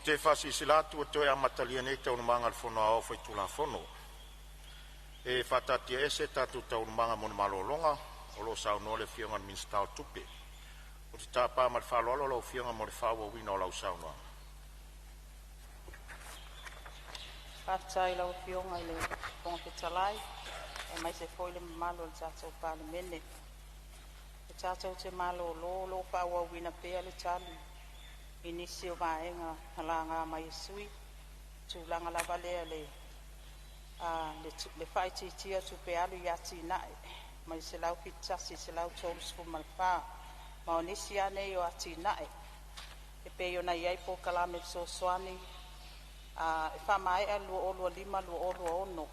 te faasilasila atu ua toe amatalia nei Taualumaga a le Fono Aoao Faitulafono. E faataatiaese tatou Taualumaga mo le malologa o lo o saunoa le Afioga i le Minisita o Tupe. Ou te tapa ma le faaaloalo lau Afioga mo le faaauauina o lau saunoaga. Faafetai i lau Afioga i le Fofoga Fetalai aemaise foi le mamalu o le tatou Palemene. E tatou te malolo o lo o faaauauina pea le tali i nisi o vaega na laga mai e sui usufono, i le tulaga lava lea i le faaitiitia o tupe alu i atinae mai le 171 i le 134. Ma o nisi lava nei o atinae e pei ona i ai polokalame fesoasoani e faamaea i le 2025/2026,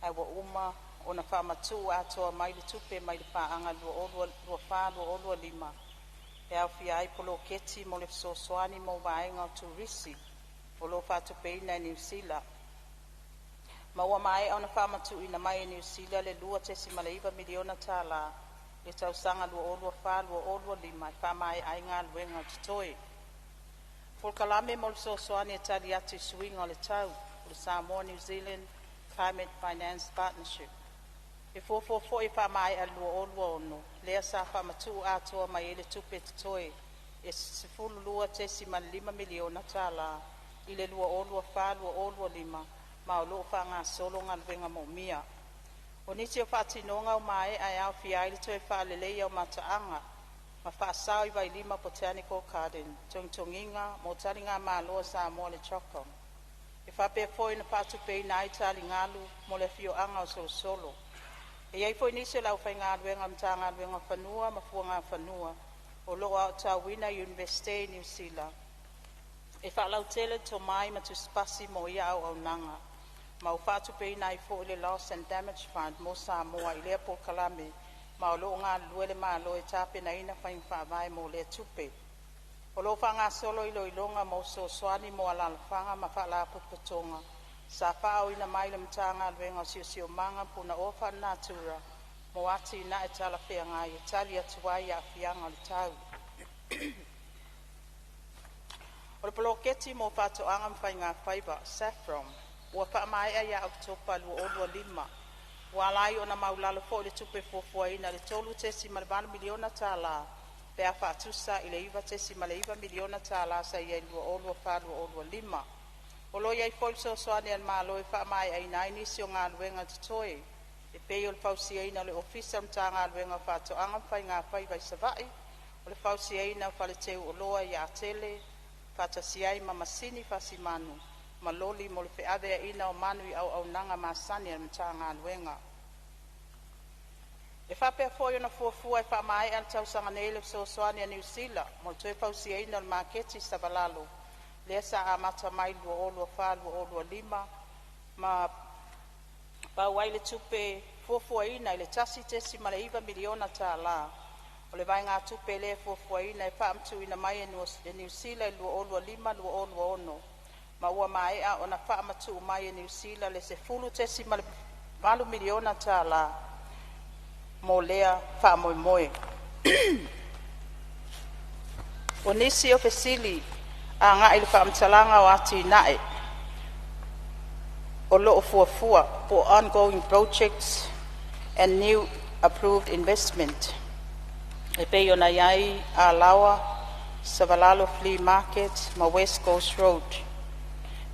ae ua uma ona faamatuu atoa mai le tupe mai le paaga 2024/2025 e aofia ai poloketi mo le fesoasoani mo vaega o turisi o lo o faatupeina e Niu Sila, ma ua maea ona faamatuuina mai e Niu Sila le $2.9 miliona tala i le tausaga 2024/2025 e faamaea ai galuega o totoe. Polokalame mo le Fesoasoani e Tali atu i Suiga o le Tau (Samoa New Zealand Climate Finance Partnership). E fuafua foi e faamaea i le 2026, lea sa faamatuu atoa mai ai le tupe totoe e $12.5 miliona tala i le 2024/2025, ma o lo o faagasolo galuega moomia. O nisi o faatinoga ua maea e aofia ai le toe faaleleia o mataaga ma faasao i Vailima Botanical Garden, togitogiga mo taligamalo a Samoa a le CHOGM. E faapea foi ona faatupeina ai taligalu mo le afioaga o Solosolo. E i ai foi nisi o le aufaigaluega a le Matagaluega o Fanua ma Fuagafanua o lo o aotauina i le Iunivesite i Niu Sila e faalautele le tomai ma tusipasi mo ia auaunaga, ma ua faatupeina ai foi le Loss and Damage Fund mo Samoa i lea polokalame, ma o lo o galulue le Malo e tapenaina faiga faavae mo lea tupe. O lo o faagasolo iloiloga mo fesoasoani mo alaalafaga ma faalapotopotoga sa faaooina mai i le Matagaluega o Siosiomaga ma Punaoa Faalenatura mo atinae talafeagai e tali atu ai i aafiaga o le tau. O le poloketi mo Faatoaga ma Faigafaiva (SAFPROM) ua faamaea ia Oketopa 2025, ua ala ai ona maualalo foi le tupe fuafuaina i le $3.8 miliona tala pe a faatusa i le $9.9 miliona tala sa i ai i le 2024/2025. O lo o i ai foi le fesoasoani a le Malo e faamaeaina ai nisi o galuega totoe e pei o le fausiaina o le Ofisa o le Matagaluega o Faatoaga ma Faigafaiva i Savaii, o le fausiaina o fale teu oloa i Atele faatasi ai ma masini fasimanu ma loli mo le feaveaiina o manu i auaunaga masani a le Matagaluega. E faapea foi ona fuafua e faamaea i le tausaga nei le fesoasoani a Niu Sila mo le toe fausiaina o le maketi i Savalalo, lea sa amata mai i le 2024/2025 ma pau ai le tupe fuafuaina i le $1.9 miliona tala. O le vaegatupe lea e fuafuaina e faamatuuina mai e Niu Sila i le 2025/2026, ma ua maea ona faamatuu mai e Niu Sila le $10.8 miliona tala mo lea faamoemoe. O nisi o fesili agai i le faamatalaga o atinae o lo o fuafua po o ongoing projects and new approved investment e pei ona i ai Alaoa Savalalo Flea Market ma West Coast Road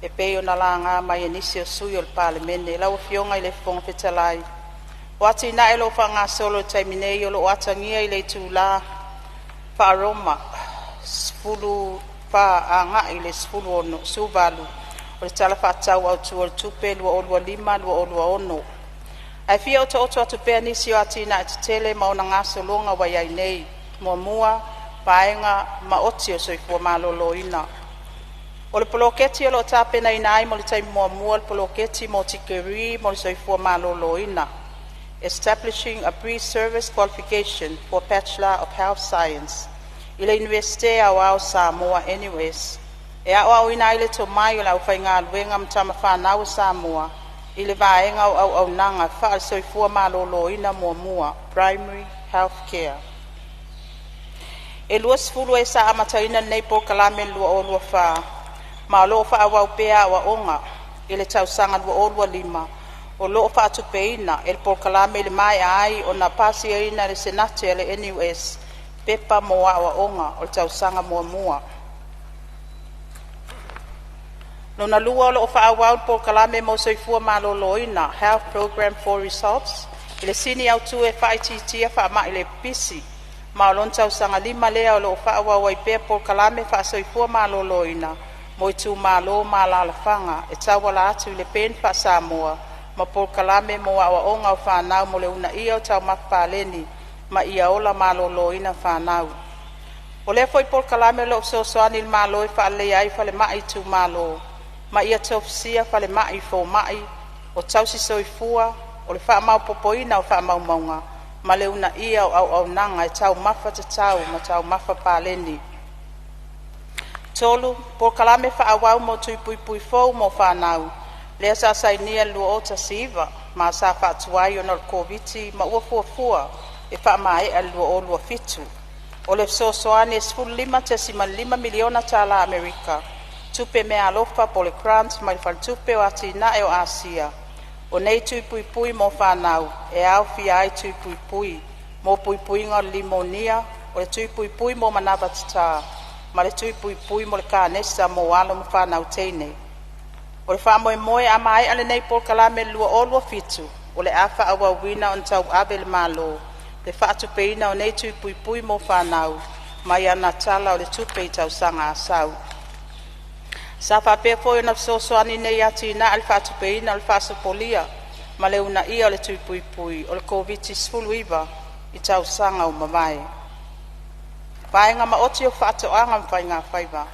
e pei ona laga mai e nisi o sui usufono o le Palemene. Lau Afioga i le Fofoga Fetalai, o atinae o lo o faagasolo i le taimi nei o lo o atagia i le itula faa-Roma 14 agai le 18 o le Tala Faatatau Autu o le Tupe 2025/2026. Ae fia otooto atu pea nisi o atinae tetele ma ona gasologa ua i ai nei. Muamua, Vaega Maoti o le Soifua Maloloina. O le poloketi o lo o tapenaina ai mo le taimi muamua le poloketi mo tikeri mo le soifua maloloina (Establishing a Pre-service Qualification for Bachelor of Health Science) i le Iunivesite Aoao o Samoa (NUS), e aoaoina ai le tomai o le aufaigaluega ma tamafanau a Samoa i le vaega o auaunaga faale-Soifua Maloloina Muamua (Primary Health Care). E 20 e sa amataina lenei polokalame i le 2024 ma o loo faaauau pea aoaoga i le tausaga 2025 o loo faatupeina e le polokalame i le maea ai ona pasiaina e le Senate a le NUS Pepa mo Aoaoga o le tausaga muamua. 2. O loo faaauau le Polokalame mo Soifua Maloloina (Health Program for Results) i le sini autu e faaitiitia faamai le pipisi, ma o lona tausaga 5 lea o loo faaauau ai pea polokalame faasoifua maloloina mo itumalo ma alalafaga e tauala atu i le PEN faa-Samoa ma polokalame mo aoaoga o fanau mo le uunaia o taumafa paleni ma ia ola maloloina fanau. O lea foi polokalame o loo fesoasoani i le Malo e faaleleia ai falemai itumalo ma ia tofusia falemai i fomai o tausi soifua, o le faamaopopoina o faamaumauga ma le uunaia o auaunaga e taumafa tatau ma taumafa paleni. 3. Polokalame faaauau mo Tui Puipui fou mo fanau, lea sa sainia i le 2019 ma sa faatuai ona o le Koviti-19 ma ua fuafua e faamaea i le 2027. O le fesoasoani e $15.5 miliona tala Amerika, tupe meaalofa po o le grant mai le Faletupe o Atinae o Asia. O nei tui puipui mo fanau e aofia ai tui puipui mo puipuiga o le nimonea, o le tui puipui mo manava tatā ma le tui puipui mo le kanesa mo alo ma fanau teine. O le faamoemoe a maea lenei polokalame i le 2027, o le a faaauauina ona tauave e le Malo le faatupeina o nei tui puipui mo fanau mai ana tala o le tupe i tausaga a sau. Sa faapea foi ona fesoasoani nei atinae i le faatupeina o le faasopolia ma le uunaia o le tui puipui o le Koviti-19 i tausaga ua mavae. Vaega Maoti o Faatoaga ma Faigafaiva.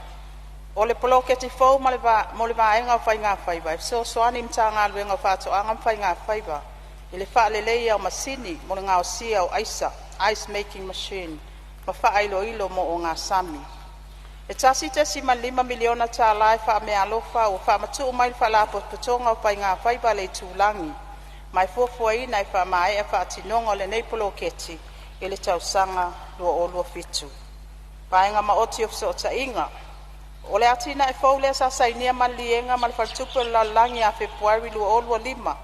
O le poloketi fou mo le vaega o Faigafaiva e fesoasoani i le Matagaluega o Faatoaga ma Faigafaiva i le faaleleia o masini mo le gaosia o aisa (ice making machine) ma faailoilo mo ogasami. E $1.5 miliona tala e faameaalofa ua faamatuu mai e le Faalapotopotoga o Faigafaiva a le Itulagi, ma e fuafuaina e faamaea faatinoga o lenei poloketi i le tausaga 2027. Vaega Maoti o Fesootaiga. O le atinae fou lea sa sainia maliliega ma le Faletupe o le Lalolagi ia Fepuari 2025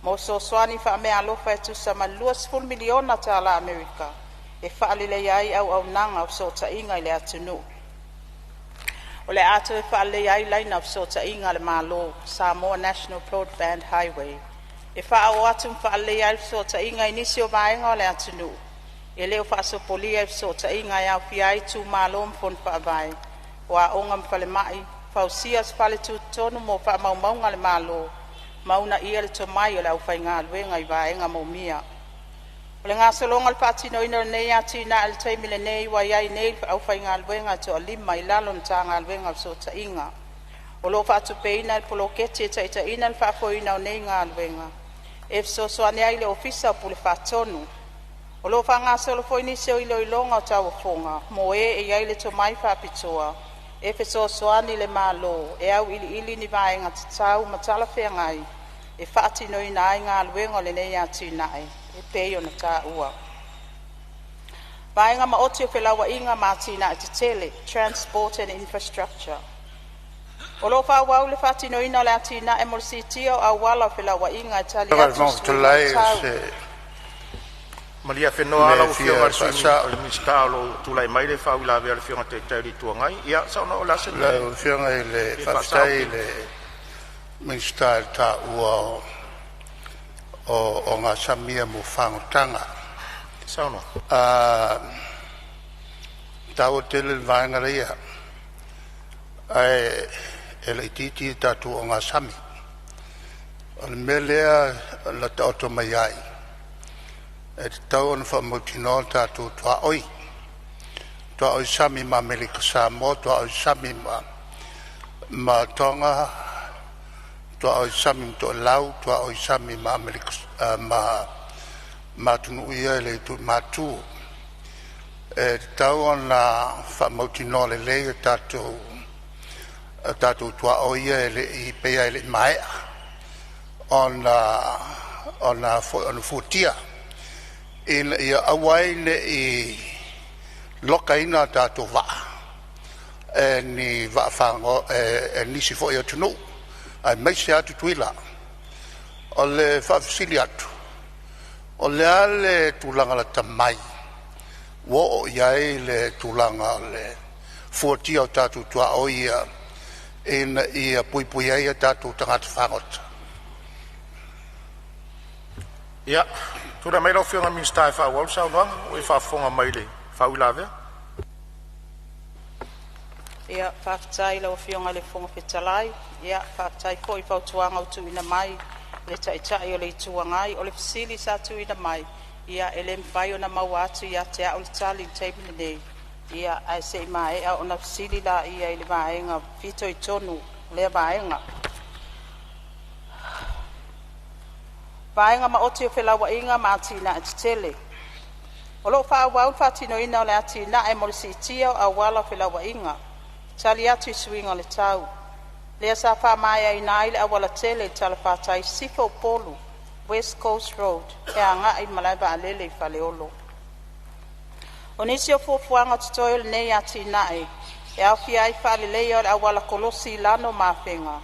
mo fesoasoani faameaalofa e tusa ma le $20 miliona tala Amerika e faaleleia ai auaunaga o fesootaiga i le atunuu. O le a toe faaleleia ai laina o fesootaiga a le Malo (Samoa National Broadband Highway) e faaoo atu ma faaleleia ai fesootaiga i nisi o vaega o le atunuu e le o faasopolia i fesootaiga e aofia ai itumalo ma fono faavae, o aoga ma falemai, fausia o se fale tutotonu mo faamaumauga a le Malo, ma uunaia le tomai o le aufaigaluega i vaega moomia. O le gasologa o le faatinoina o lenei atinae i le taimi nei, ua iai nei le aufaigaluega e toalima i lalo o le Matagaluega o Fesootaiga, o loo faatupeina e le poloketi e taitaiina le faafoeina o nei galuega. E fesoasoani ai i le Ofisa o Pule Faatonu. O loo faagasolo foi nisi o iloiloga o tauofoga mo e e iai le tomai faapitoa e fesoasoani i le Malo e auiliili ni vaega tatau ma talafeagai e faatinoina ai galuega o lenei atinae e pei ona taua. Vaega Maoti o Felauaiga ma Atinae Tetele (Transport and Infrastructure). O loo faaauau le faatinoina o le atinae mo le siitia o auala o felauaiga e tali atu i suiga o le tau. Malie O afenoa le lau fia Afioga i le faasao. Minisita o loo tulai mai le faauilavea a le Afioga i le Taitai o le Itu Agai. Ia saunoa o le a se mea Lau Afioga i le e fia faasao. Faafetai i le Minisita i le taua o ogasami ia mo fagotaga. Saunoa. E taua tele le vaega lea, ae e laitiiti le tatou ogasami. O le mea lea na taoto mai ai e tatau ona faamautinoa tatou tuaoi, tuaoi sami ma Amerika Samoa, tuaoi sami ma Toga, tuaoi sami ma Toelau, tuaoi sami ma Amerika ma atunuu ia e le i matu. E tatau ona faamautinoa lelei a tatou tuaoi ia e le i pei lava e le i maea ona fuatia ina ia aua ai ne i lokaina a tatou vaa e ni vaafago e nisi foi atunuu aemaise a Tutuila. O le faafesili atu, o le a le tulaga lata mai ua oo i ai le tulaga o le fuatia o tatou tuaoi ia ina ia puipuia ai a tatou tagata fagota? Ia, tulai mai lau Afioga i le Minisita e faaauau le saunoaga ua e faafofoga mai i le faauilavea. Ia, faafetai i lau Afioga i le Fofoga Fetalai, ia faafetai foi i fautuaga ua tuuina mai i le Taitai o le Itu Agai. O le fesili sa tuuina mai, ia e le mafai ona maua atu ia te au le tali i le taimi lenei, ia ae se i maea ona fesili lea i le vaega fitoitonu i lea vaega. Vaega Maoti o Felauaiga ma Atinae Tetele. O loo faaauau le faatinoina o le atinae mo le siitia o auala o felauaiga, tali atu i suiga o le tau, lea sa faamaeaina ai le aualatele i le talafatai i sisifo o Upolu (West Coast Road) e agai i le malaevaalele i Faleolo. O nisi o fuafuaga o totoe o lenei atinae e aofia ai le faaleleia o le auala kolosi i Lano ma Afega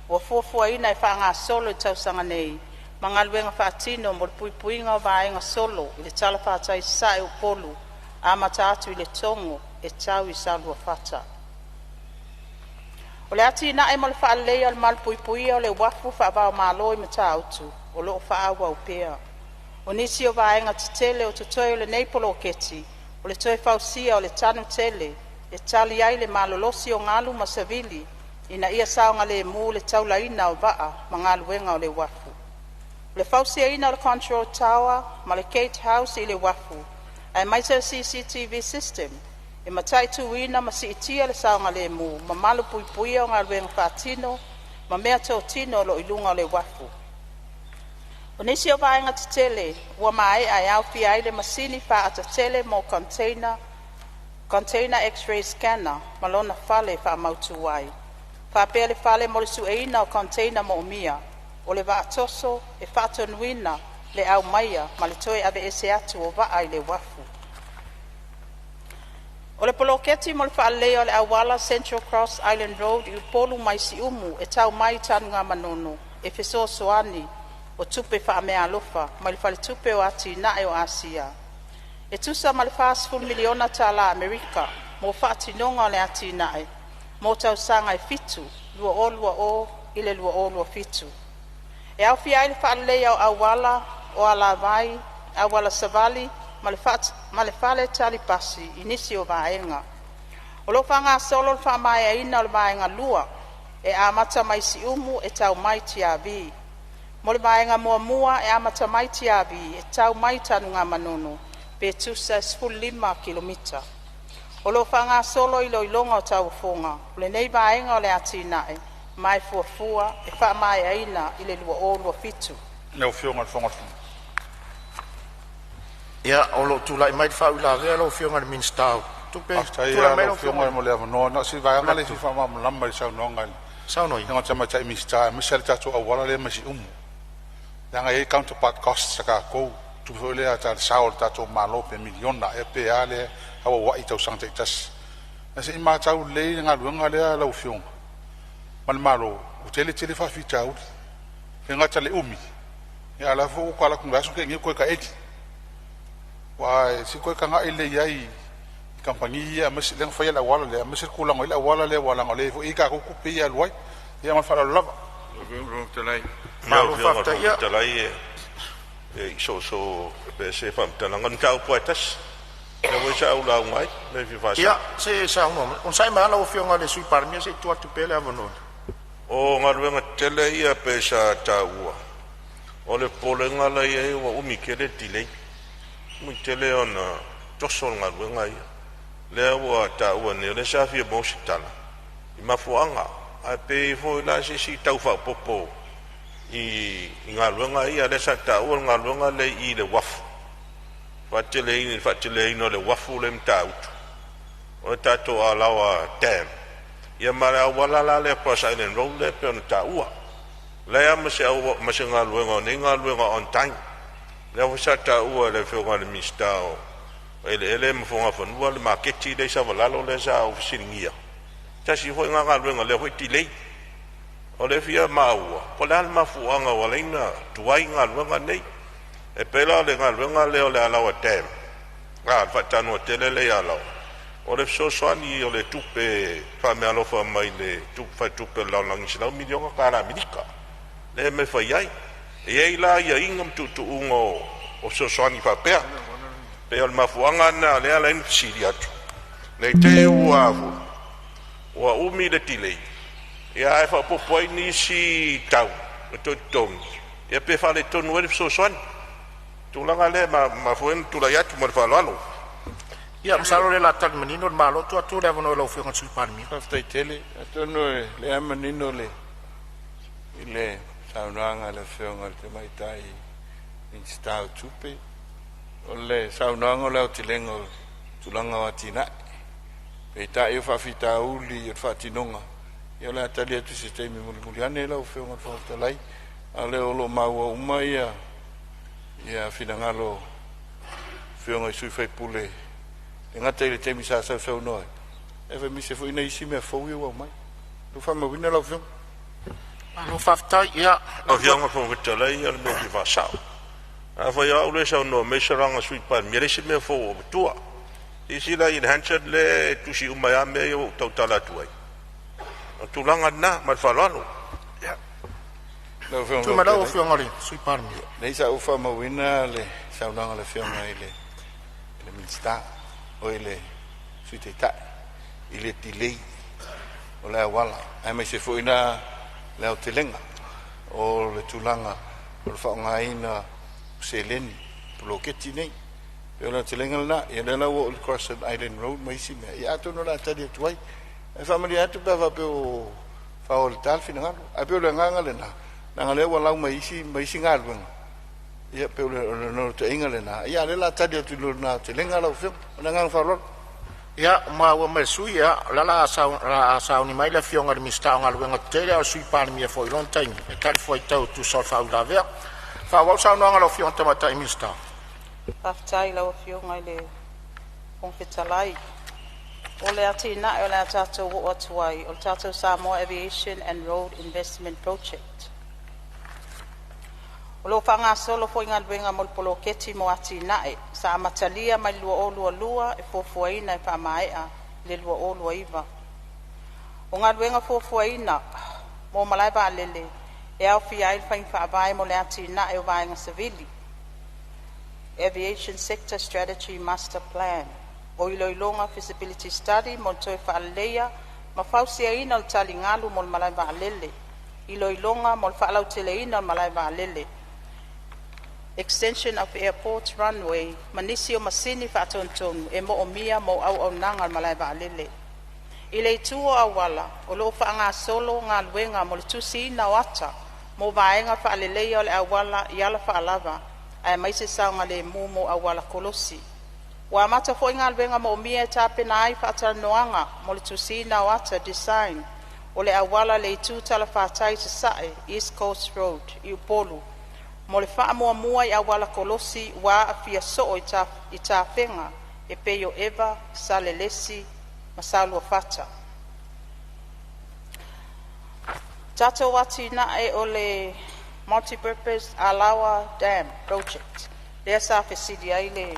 ua fuafuaina e faagasolo i le tausaga nei, ma galuega faatino mo le puipuiga o vaega solo i le talafatai i sasae o Upolu amata atu i Letogo e tau i Saoluafata. O le atinae mo le faaleleia o le malupuipuia o le uafu faavaomalo i Matautu o loo faaauau pea. O nisi o vaega tetele o totoe o lenei poloketi o le toe fausia o le tanu tele e tali ai le malolosi o galu ma savili ina ia saogalemu le taulaina o vaa ma galuega o le uafu. O le fausiaina o le Control Tower ma le Gate House i le uafu aemaise o le CCTV System e mataituina ma siitia le saogalemu ma malupuipuia o galuega faatino ma meatotino o loo i luga o le uafu. O nisi o vaega tetele ua maea e aofia ai le masini faaata tele mo container (Container X-ray Scanner) ma lona fale e faamautu ai, faapea le fale mo le sueina o container moomia. O le vaa toso e faatonuina le aumaia ma le toe aveese atu o vaa i le uafu. O le poloketi mo le faaleleia o le auala Central Cross Island Road i Upolu mai Siumu e tau mai i Tanugamanono e fesoasoani o tupe faameaalofa mai le Faletupe o Atinae o Asia e tusa ma le $40 miliona tala Amerika mo faatinoga o le atinae mo tausaga e 7 (2020-2027). E aofia ai le faaleleia o auala, o alavai, auala savali ma le faletali pasi i nisi o vaega. O loo faagasolo le faamaeaina o le vaega 2 e amata mai Siumu e tau mai i Tiavi. Mo le vaega muamua e amata mai Tiavi e tau mai Tanugamanono pe tusa e 15 kilomita. O loo faagasolo iloiloga o tauofoga o lenei vaega o le atinae ma e fuafua e faamaeaina i le 2027. Lau Afioga i le Fofoga Fetalai. Ia, o loo tulai mai le faauilavea lau Afioga i le Minisita o Tupe. Faafetai Tulai mai lau lau Afioga Afioga mo le avanoa. Na o si vaega lea e fia faamalamalama i le saunoaga a le Saunoa ia. Afioga i le Tamaitai Minisita aemaise le tatou auala lea mai Siumu, leaga e i ai counterpart cost a tatou, tupe foi lea le sao o le tatou Malo pe miliona ea pe a lea e auauai i tausaga taitasi. Ae se i matau lelei le galuega lea lau Afioga ma le Malo, ua tele tele faafitauli. E le gata i le umi, a o la foi ua toe alu atu i le vaiaso na tea nei ua toe taeli. Aua se i toe tagai lelei i ai i kamupani ia aemaise lea na faia le auala lea, aemaise le tulaga o i ai le auala lea aua leaga o lea foi e i ai tatou tupe ia e alu ai. Ia ma le faaaloalo lava. Lau Malo Afioga i le faafetai. Fofoga Ia, Fetalai e i soosoo pea se faamatalaga, o le mataupu lava e tasi, lea foi sa ou lauga ai, o le mea e fia faasao. Ia se i saunoa mai. Onosai mai lava lau Afioga i le Sui Palemia se i tuu atu pea le avanoa. O galuega tetele ia pei sa taua, o le popolega la e i ai ua umi tele le delay, umi tele ona toso le galuega ia. Lea ua taua nei, o lea sa fia maua se tala i mafuaaga, ae pei foi la se isi tau faaopoopo i galuega ia lea sa taua le galuega lea i le uafu, faateleina o le uafu lea i Matautu, o le tatou Alaoa Dam, ia ma le auala la lea Cross Island Road lea pei ona taua. E leai lava ma se galuega o nei galuega on time. Lea foi sa taua e le Afioga i le Minisita o Eleele ma Fuagafanua le maketi lea i Savalalo lea sa ou fesiligia. Tasi foi lena galuega lea foi delay. O le fia maua, po o le a le mafuaaga ua ala ai ona tuai galuega nei. E pei la o le galuega lea o le Alaoa Dam, le faatanoa tele lea i Alaoa, o le fesoasoani o le tupe faameaalofa mai le Faletupe o le Lalolagi e $100 miliona tala Amerika lea e fai ai. E i ai la aiaiga ma tuutuuga o fesoasoani faapea. Pei o le mafuaaga lena lea e ala ai ona fesili atu, ne i te i ua umi le delay ae faaopoopo ai nisi tau e toe totogi ia pe faaletonu ai le fesoasoani. O le tulaga lea e mafua ai ona tulai atu ma le faaaloalo. Ia, masalo o lea o le a tali manino le Malo. Tuu atu le avanoa i lau Afioga i le Sui Palemia. Faafetai tele. Atonu o lea e manino le i le saunoaga a le Afioga i le Tamaitai Minisita o Tupe, o le saunoaga o le aotelega o tulaga o atinae. Peitai o faafitauli o le faatinoga, ia o le a tali atu i se taimi mulimuli ane lau Afioga i le Fofoga Fetalai. A o lea o lo o maua uma ia finagalo o Afioga i sui usufono, e le gata i le taimi sa sausaunoa ai, aemaise foi nai isi mea fou ia ua aumai. Ua faamauina lau Afioga. Malo faafetai. Ia, Lau Afioga i le Fofoga Fetalai, o le mea e fia faasao. Afai o au lea e saunoa mai soalaga Sui Palemia, e leai se mea fou ua avatua. Silasila i le Hansard lea e tusi uma ai lava mea ia ua ou tautala atu ai. O le tulaga lena ma le faaaloalo. Lau Afioga i le tuu mai Fofoga lau Fetalai, Afioga i le Sui Palemia. Leai, sa ou faamauina le saunoaga a le Afioga i le Minisita, o le Sui Taitai i le delay o le auala, aemaise foi la le aotelega o le tulaga o le faaaogaina o seleni poloketi nei. Pei o le aotelega lena. Ia lea la ua oo i le Cross Island Road ma isi mea, ia atonu o le a tali atu ai. Ae faamalie atu pe a faapea ua fao i le ta le finagalo. Ae pei o le agaga lena, leaga o lea ua lau mai isi ma isi galuega, ia pei o le naunautaiga lena, ia a o lea o le a tali atu i lona aotelega lau Afioga. Ma le agaga faaaloalo. Ia, ua maua mai e le sui usufono, o le a sauni mai le Afioga i le Minisita o Galuega Tetele, a o le Sui Palemia foi i lona taimi e talifuaitau e tusa o le faauilavea. Faaauau le saunoaga a lau Afioga i le Tamaitai Minisita. Faafetai i lau Afioga i le Fofoga Fetalai. O le atinae o le a tatou oo atu ai, o le tatou Samoa Aviation and Road Investment Project. O lo o faagasolo foi galuega mo le poloketi mo atinae sa amatalia mai le 2022 e fuafuaina e faamaea i le 2029. O galuega fuafuaina mo malae vaalele e aofia ai le faiga faavae mo le atinae o vaega savili (Aviation Sector Strategy Master Plan), o iloiloga (feasibility study) mo le toe faaleleia ma fausiaina o le taligalu mo le malae vaalele, iloiloga mo le faalauteleina o le malae vaalele (extension of airport runway) ma nisi o masini faatonutonu e moomia mo auaunaga a le malae vaalele. I le itu o auala, o lo o faagasolo galuega mo le tusiina o ata mo vaega faaleleia o le auala i alafaalava aemaise saogalemu mo auala kolosi. Ua amata foi galuega moomia e tapena ai faatalanoaga mo le tusiina o ata (design) o le auala i le itu talafatai i sasae (East Coast Road) i Upolu mo le faamuamua i auala kolosi ua aafia soo i tafega e pei o eva, salelesi ma saoluafata. Tatou atinae o le Multipurpose Alao Dam Project lea sa fesili ai le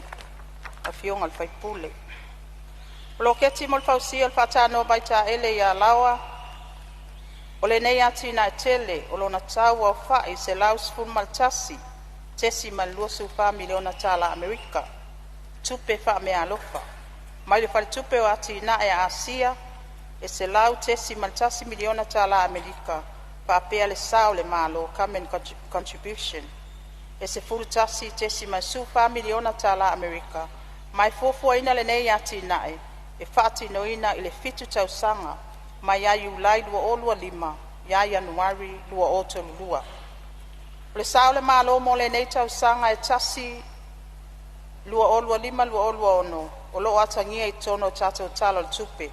afioga i le sui usufono. Poloketi mo le fausia o le faatanoa vaitaele ia Alaoa. O lenei atinae tele o lona tau aofai $111.24 miliona tala Amerika, tupe faameaalofa mai le Faletupe o Atinae a Asia e $100.1 miliona tala Amerika, faapea le sao a le Malo (Government Contribution) e $11.14 miliona tala Amerika, ma e fuafuaina lenei atinae e faatinoina i le 7 tausaga mai ia Iulai 2025 ia Ianuari 2032. O le sao a le Malo mo lenei tausaga e 2025/2026 o lo o atagia i totonu o le tatou Tala o le Tupe.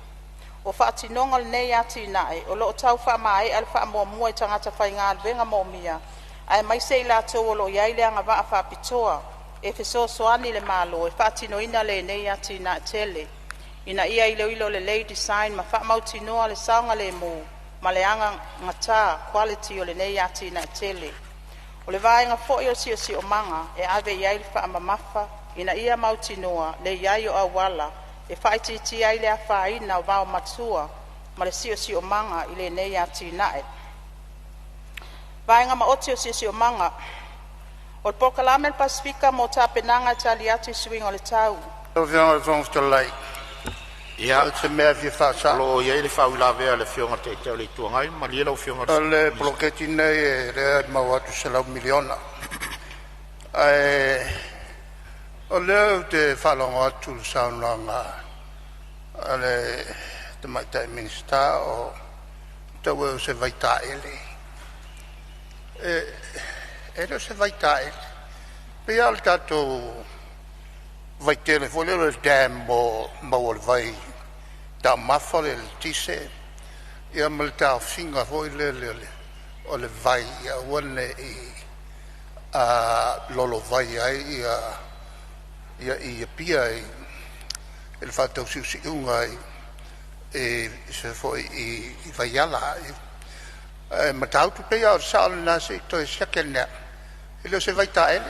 O faatinoga o lenei atinae o lo o tau faamaea le faamuamua i tagata faigaluega moomia aemaise i latou o lo o i ai le agavaa faapitoa e fesoasoani i le Malo e faatinoina lenei atinae tele. ina ia iloilo lelei design ma faamautinoa le saogalemu ma le anagata (quality) o lenei atinae tele. O le vaega foi o le siosiomaga e ave i ai le faamamafa ina ia mautinoa le i ai o auala e faaitiitia ai le afaina o vaomatua ma le siosiomaga i lenei atinae. Vaega Maoti o Siosiomaga. O le Polokalame a le Pasefika mo Tapenaga e Tali atu i Suiga o le Tau. Lau Afioga i le Fofoga Fetalai, Ia, o se mea e fia o faasao. lo o i ai le faauilavea a le Afioga i le Taitai o le Itu Agai. Malie lau Afioga i O le le Minisita. poloketi lenei lea e maua atu e $100 miliona, ae o lea ou te faalogo atu i le saunoaga a le Tamaitai Minisita o tau ai o se vaitaele. E le o se vaitaele, pei lava o le tatou vaitele foi lea o le dam mo le maua o le vai taumafa le eletise ia ma le taofiga foi lele o le vai ia aua ne i lolovai ai ia Apia i le faatausiusiuga i se foi i vaiala. Ae Matautu pei lava o le sao lena, se i toe siaki ane lava. E le o se vaitaele.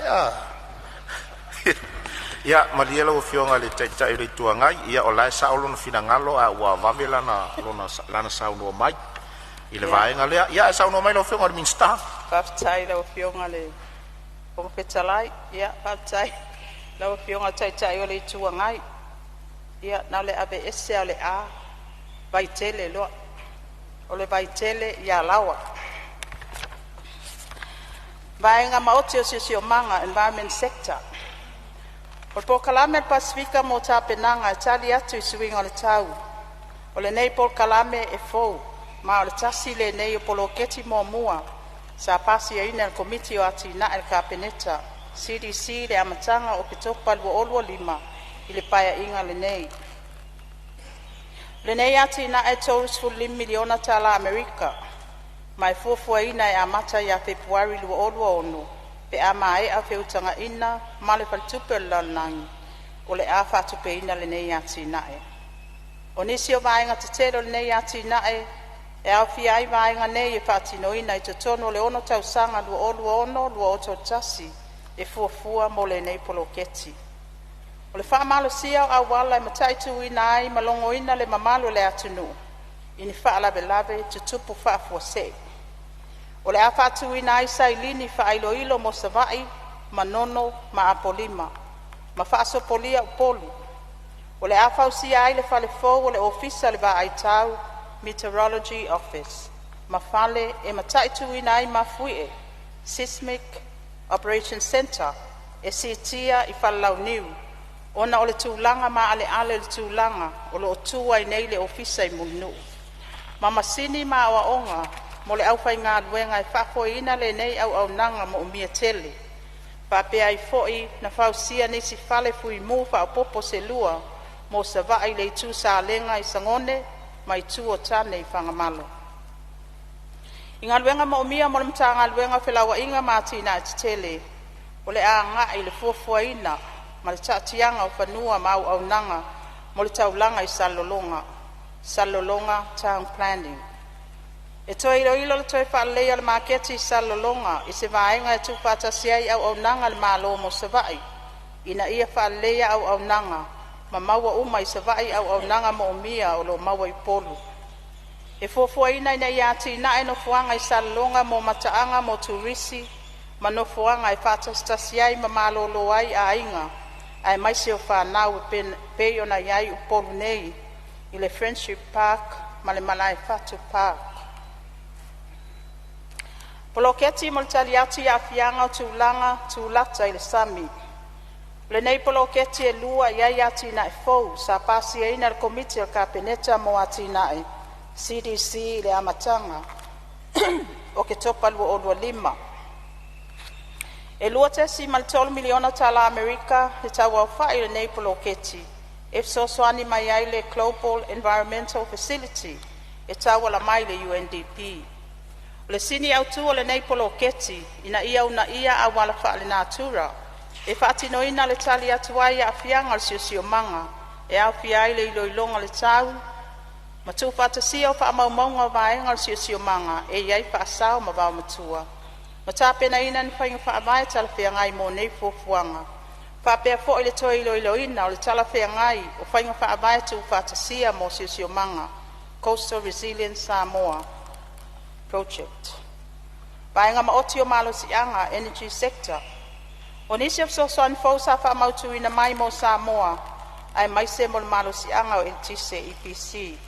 Ia, malie lau Afioga i le Taitai o le Itu Agai, ia o la e sao lona finagalo ae ua vave lana saunoa mai i le vaega lea. Ia, ae saunoa mai lau Afioga i le Minisita. Faafetai i lau Afioga i le Fofoga Fetalai. Ia faafetai i lau Afioga i le Taitai o le Itu Agai. Ia na o le aveese lava o le A vaitele loa. O le Vaitele i Alaoa. Vaega Maoti o Siosiomaga Environment Sector. O le Polokalame a le Pasefika mo Tapenaga e Tali atu i Suiga o le Tau. O lenei polokalame e fou ma o le tasi lenei o poloketi muamua sa pasiaina e le Komiti o Atinae a le Kapeneta (CDC) i le amataga o Oketopa 2025 i le Paeaiga lenei. O lenei atinae e $35 miliona tala Amerika, ma e fuafuaina e amata ia Fepuari 2026 pe a maea feutagaiga ma le Faletupe o le Lalolagi o le a faatupeina lenei atinae. O nisi o vaega tetele o lenei atinae e aofia ai vaega nei e faatinoina i totonu o le 6 tausaga 2026-2031 e fuafua mo lenei poloketi. O le faamalosia o auala e mataituina ai ma logoina le mamalu o le atunuu i ni faalavelave tutupu faafuasei. O le a faatuina ai sailini faailoilo mo Savaii, Manono ma Apolima, ma faasopolia Upolu. O le a fausia ai le fale fou o le Ofisa o le Vaai Tau (Meteorology Office) ma fale e mataituina ai mafuie (Seismic Operation Centre) e siitia i Falelauniu ona o le tulaga maaleale o le tulaga o loo tu ai nei le ofisa i Mulinuu, ma masini ma aoaoga mo le aufaigaluega e faafoeina lenei auaunaga moomia tele. Faapea ai foi ona fausia nisi fale fuimu faaopopo se lua mo Savaii i le Itu Salega i Sagone ma Itu o Tane i Fagamalo. I Galuega Moomia mo le Matagaluega o Felauaiga ma Atinae Tetele, o le a agai i le fuafuaina ma le taatiaga o fanua ma auaunaga mo le taulaga i Salelologa (Salelologa Town Planning). E toe iloilo le toe faaleleia o le maketi i Salelologa i se vaega e tuufaatasi ai auaunaga a le Malo mo Savaii ina ia faaleleia auaunaga ma maua uma i Savaii auaunaga moomia o loo maua i Upolu. E fuafuaina ina ia atinae nofoaga i Salelologa mo mataaga mo turisi ma nofoaga e faatasitasi ai ma malolo ai aiga aemaise o fanau e pei ona iai Upolu nei i le Friendship Park ma le Malaefatu Park. Poloketi mo le Tali atu i Aafiaga o Tulaga Tulata i le Sami. O lenei poloketi e lua iai atinae fou sa pasiaina e le Komiti a le Kapeneta mo Atinae (CDC) i le amataga o Oketopa 2025. E $2.3 miliona tala Amerika le tauaofai o lenei poloketi e fesoasoani mai ai le Global Environment Facility e tauala mai i le UNDP. O le sini autu o lenei poloketi ina ia uunaia auala faalenatura e faatinoina le tali atu ai i aafiaga o le siosiomaga e aofia ai le iloiloga o le tau ma tuufaatasia o faamaumauga o vaega o le siosiomaga e iai faasao ma vaomatua, ma tapenaina ni faiga faavae talafeagai mo nei fuafuaga, faapea foi le toe iloiloina o le talafeagai o faiga faavae tuufaatasia mo siosiomaga (Coastal Resilience Samoa Project). Vaega Maoti o Malosiaga Energy Sector. O nisi o fesoasoani fou sa faamautuina mai mo Samoa aemaise mo le malosiaga o eletise (EPC):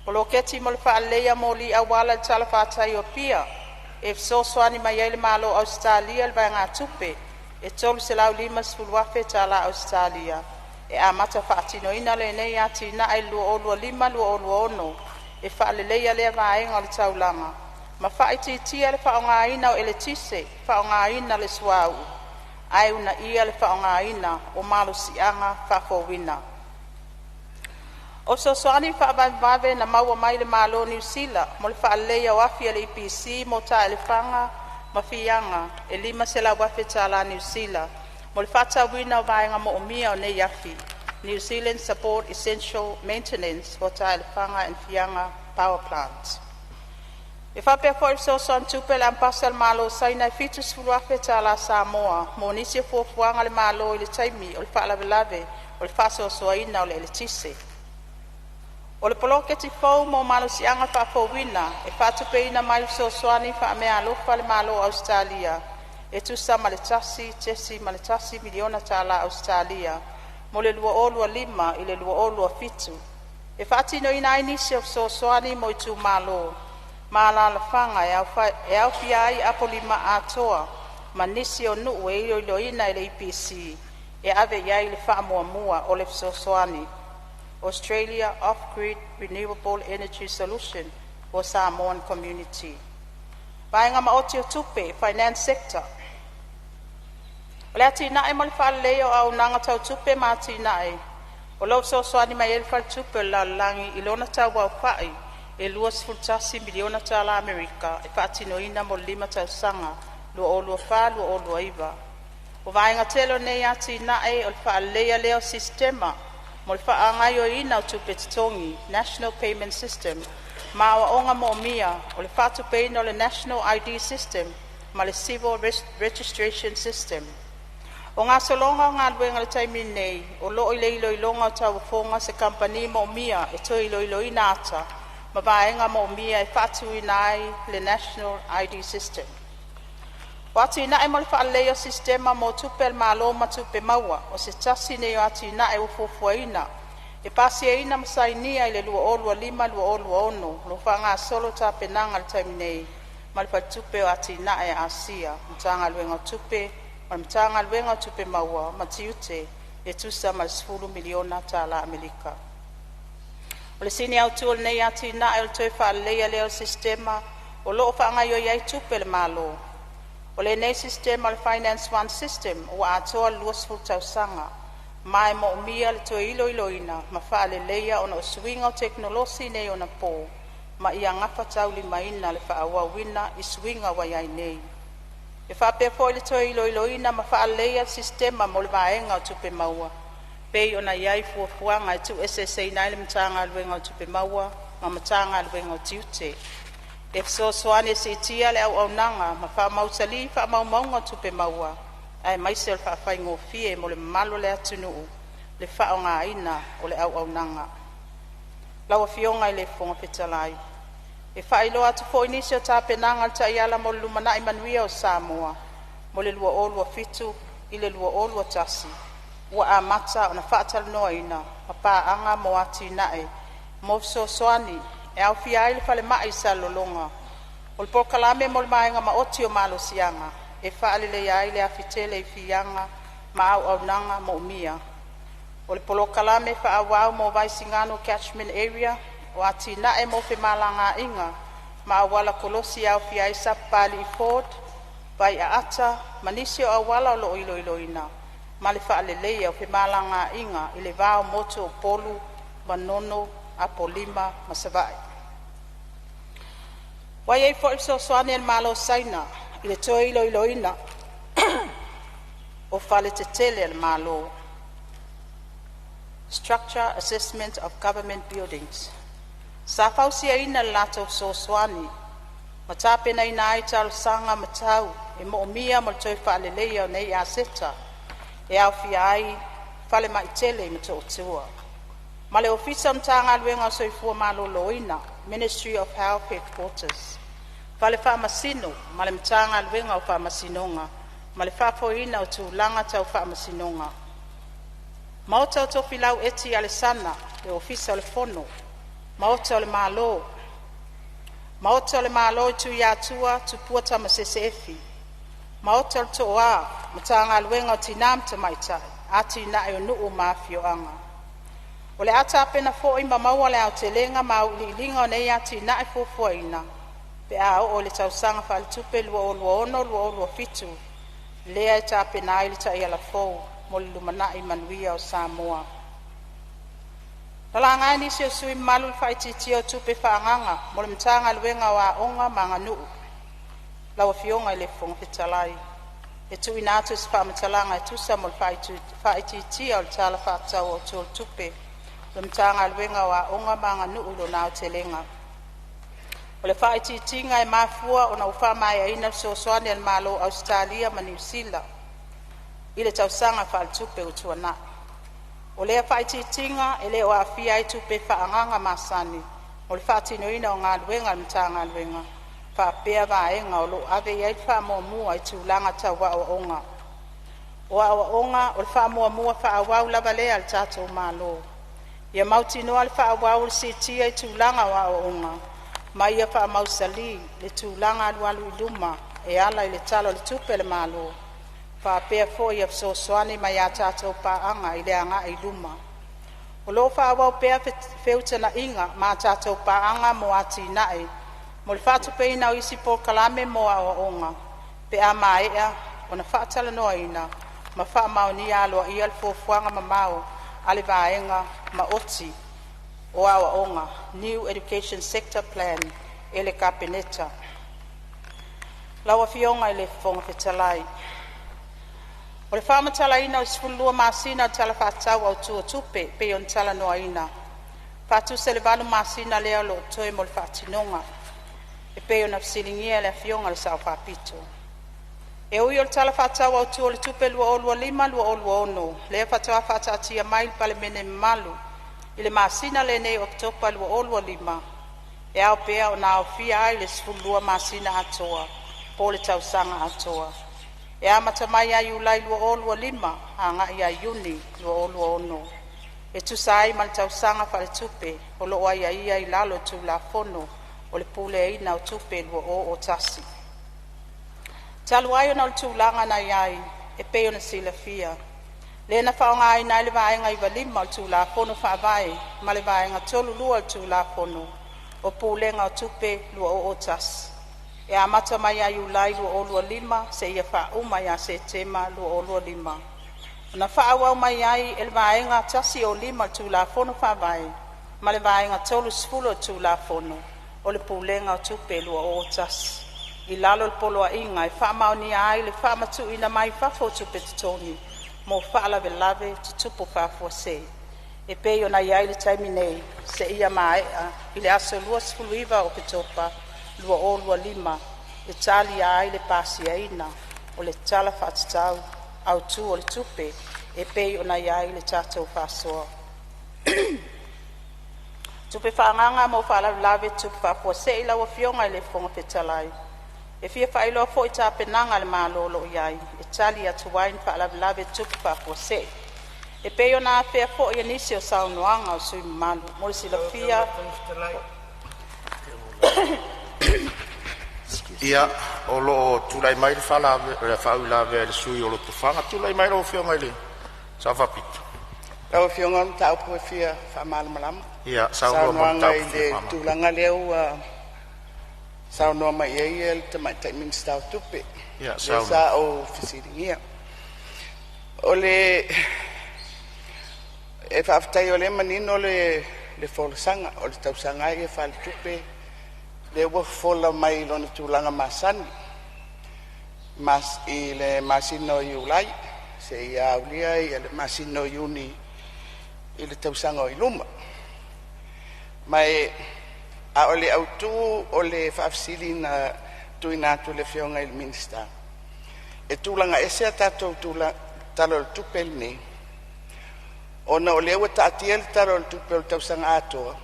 Poloketi mo le Faaleleia o Moli Auala i le Talafatai o Apia e fesoasoani mai ai le Malo o Ausetalia i le vaegatupe e $350,000 tala Ausetalia. E amata faatinoina lenei atinae i le 2025/2026 e faaleleia lea vaega o le taulaga ma faaitiitia le faaaogaina o eletise faaaogaina le suauu, ae uunaia le faaaogaina o malosiaga faafouina. O fesoasoani faavavevave na maua mai le Malo o Niu Sila mo le faaleleia o afi a le EPC mo Taelefaga ma Fiaga e $500,000 tala Niu Sila mo le faatauina o vaega moomia o nei afi (New Zealand Support Essential Maintenance for Taelefaga and Fiaga Power Plants). E faapea foi le fesoasoani tupe a le Amepasa a le Malo o Saina e $70,000 tala Samoa mo nisi o fuafuaga a le Malo i le taimi o le faalavelave o le faasoasoaina o le eletise. O le poloketi fou mo malosiaga faafouina e faatupeina mai le fesoasoani faameaalofa a le Malo o Ausetalia e tusa ma le $1.1 miliona tala Ausetalia mo le 2025/2027, e faatinoina ai nisi o fesoasoani mo itumalo ma alalafaga e aofia ai Apolima Atoa ma nisi o nuu e iloiloina e le EPC e ave iai le faamuamua o le fesoasoani (Australia Off-Grid Renewable Energy Solution for Samoan Community). Vaega Maoti o Tupe Finance Sector. O le Atinae mo le Faaleleia o Auaunaga Tau Tupe ma Atinae, o loo fesoasoani mai ai le Faletupe o le Lalolagi i lona tau aofai e $21 miliona tala Amerika e faatinoina mo le 5 tausaga 2024/2029. O vaega tele o lenei atinae o le faaleleia lea o sistema mo le faagaoioiina o tupe totogi (National Payment System) ma aoaoga moomia o le faatupeina o le National ID System ma le Civil Registration System. O gasologa o galuega i le taimi nei, o loo i le iloiloga o tauofoga se kamupani moomia e toe iloiloina ata ma vaega moomia e faatuina ai le National ID System. O atinae mo le faaleleia o sistema mo tupe a le Malo ma tupe maua o se tasi lenei o atinae ua fuafuaina e pasiaina ma sainia i le 2025/2026, o loo faagasolo tapenaga i le taimi nei ma le Faletupe o Atinae a Asia, Matagaluega o Tupe ma le Matagaluega o Tupe Maua ma Tiute e tusa ma le $10 miliona tala Amerika. O le sini autu o lenei atinae o le toe faaleleia lea o sistema o loo faagaioi ai tupe a le Malo. O lenei sistema o le Finance 1 System ua atoa le 20 tausaga, ma e moomia le toe iloiloina ma faaleleia ona o suiga o tekonolosi faaneionapo ma ia gafataulimaina le faaauauina i suiga ua iai nei. E faapea foi le toe iloiloina ma faaleleia sistema mo le vaega o Tupe Maua pei ona iai fuafuaga e tuueseeseina ai le Matagaluega o Tupe Maua ma Matagaluega o Tiute, e fesoasoani e siitia le auaunaga ma faamausali faamaumauga o tupe maua aemaise o le faafaigofie mo le mamalu o le atunuu le faaaogaina o le auaunaga. Lau Afioga i le Fofoga Fetalai, E faailoa atu foi nisi o tapenaga o le Taiala mo le Lumanai Manuia o Samoa mo le 2027-2031 ua amata ona faatalanoaina ma paaga mo atinae mo fesoasoani e aofia ai le falemai i Salelologa, o le polokalame mo le vaega maoti o malosiaga e faaleleia ai le afi tele i Fiaga ma auaunaga moomia, o le polokalame faaauau mo Vaisigano Catchment Area, o atinae mo femalagaiga ma auala kolosi e aofia ai Sapapalii Ford, Vaiaata ma nisi o auala o loo iloiloina, ma le faaleleia o femalagaiga i le va o motu o Upolu, Manono, Apolima ma Savaii. Ua iai foi le fesoasoani a le Malo o Saina i le toe iloiloina o faletetele a le Malo. Structure Assessment of Government Buildings. Sa fausiaina i le latou fesoasoani ma tapenaina ai talosaga matau e moomia mo le toe faaleleia o nei aseta e aofia ai Falemai tele i Motootua ma le Ofisa o Matagaluega o Soifua Maloloina (Ministry of Health Headquarters), Fale Faamasino ma le Matagaluega o Faamasinoga ma le faafoeina o tulaga tau faamasinoga, Maota o Tofilau Eti Alesana, le Ofisa o le Fono, Maota o le Malo, Maota o le Malo i Tuiatua Tupua Tamasese Efi, Maota o le Tooa, Matagaluega o Tinā ma Tamaitai, Atinae o Nuu ma Afioaga. O le a tapena foi ma maua le aotelega ma auiliiliga o nei atinae fuafuaina pe a oo i le tausaga faaletupe 2026/2027, lea e tapena ai le Taiala fou mo le lumanai manuia o Samoa. Na laga e nisi o sui usufono mamalu le faaitiitia o tupe faaagaaga mo le Matagaluega o Aoga ma Aganuu. Lau Afioga i le Fofoga Fetalai, e tuuina atu se faamatalaga e tusa ma le faaitiitia o le Tala Faatatau Autu o le Tupe a le Matagaluega o Aoga ma Aganuu i lona aotelega. O le faaitiitiga e mafua ona ua faamaeaina le fesoasoani a le Malo o Ausetalia ma Niu Sila i le tausaga faaletupe ua tuanai. O lea faaitiitiga e le o aafia ai tupe faaagaaga masani mo le faatinoina o galuega a le Matagaluega faapea vaega o loo ave i ai le faamuamua i tulaga tau aoaoga. O aoaoga o le faamuamua faaauau lava lea a le tatou Malo, ia mautinoa le faaauau o le siitia i tulaga o aoaoga ma ia faamausali le tulaga alualu i luma e ala i le Tala o le Tupe a le Malo, faapea foi ia fesoasoani mai a tatou paaga i le agai i luma. O loo faaauau pea feutagaiga ma a tatou paaga mo atinae mo le faatupeina o isi polokalame mo aoaoga pe a maea ona faatalanoaina ma faamaonia aloaia le Fuafuaga Mamao a le Vaega Maoti o Aoaoga (New Education Sector Plan) e le Kapeneta. Lau Afioga i le Fofoga Fetalai, o le faamatalaina o le 12 masina o le Tala Faatatau Autu o Tupe e pei ona talanoaina, faatusa i le 8 masina lea o loo totoe mo le faatinoga, e pei ona fesiligia e le Afioga i le Sa'o Faapito. E ui o le Tala Faatatau Autu o le Tupe 2025/2026 lea faatoa faataatia mai i le Palemene mamalu i le masina lenei o Oketopa 2025, e ao pea ona aofia ai le 12 masina atoa po o le tausaga atoa e amata mai ia Iulai 2025 agai ia Iuni 2026, e tusa ai ma le tausaga faaletupe o loo aiaia i lalo o le Tulafono o le Puleaina o Tupe 2001. Talu ai ona o le tulaga na iai e pei ona silafia, lea na faaaogaina ai le Vaega 95 o le Tulafono Faavae ma le Vaega 32 o le Tulafono o Pulega o Tupe 2001 e amata mai ia Iulai 2025 seia faauma ia Setema 2025, na faaauau mai ai e le Vaega 105 o le Tulafono Faavae ma le Vaega 30 o le Tulafono o le Pulega o Tupe 2001 i lalo o le Poloaiga e faamaonia ai le faamatuuina mai fafo o tupe totogi mo faalavelave tutupu faafuasei e pei ona i ai le taimi nei, seia maea i le aso 29 Oketopa 2025, e talia ai le pasiaina o le Tala Faatatau Autu o le Tupe e pei ona i ai le tatou faasoa. Tupe faaagaaga mo Faalavelave Tutupu Faafuasei. Lau Afioga i le Fofoga Fetalai, e fia faailoa foi tapenaga a le Malo o loo iai e tali atu ai i faalavelave tutupu faafuasei e pei ona afea foi e nisi o saunoaga a sui usufono mamalu. Mo le silafia, Ia, o lo o tulai mai le faauilavea a le sui usufono mo Lotofaga. Tulai mai lau Afioga i le Sao Faapito. Lau Afioga o le mataupu e fia faamalamalama. Ia saunoa mo le Saunoaga mataupu i e fia le faamalamalama. tulaga lea ua saunoa mai ai le Tamaitai Minisita o Tupe, Ia lea saunoa. sa ou fesiligia. O le e faafetai o lea e manino le folasaga, o le tausaga lava ia faaletupe lea ua fofola mai i lona tulaga masani i le masina o Iulai seia aulia le masina o Iuni. i le tausaga o i luma. Ma e a o le autu o le faafesili na tuuina atu i le Afioga i le Minisita, e tulaga ese a tatou Tala o le Tupe lenei ona o lea ua taatia le Tala o le Tupe o le tausaga atoa,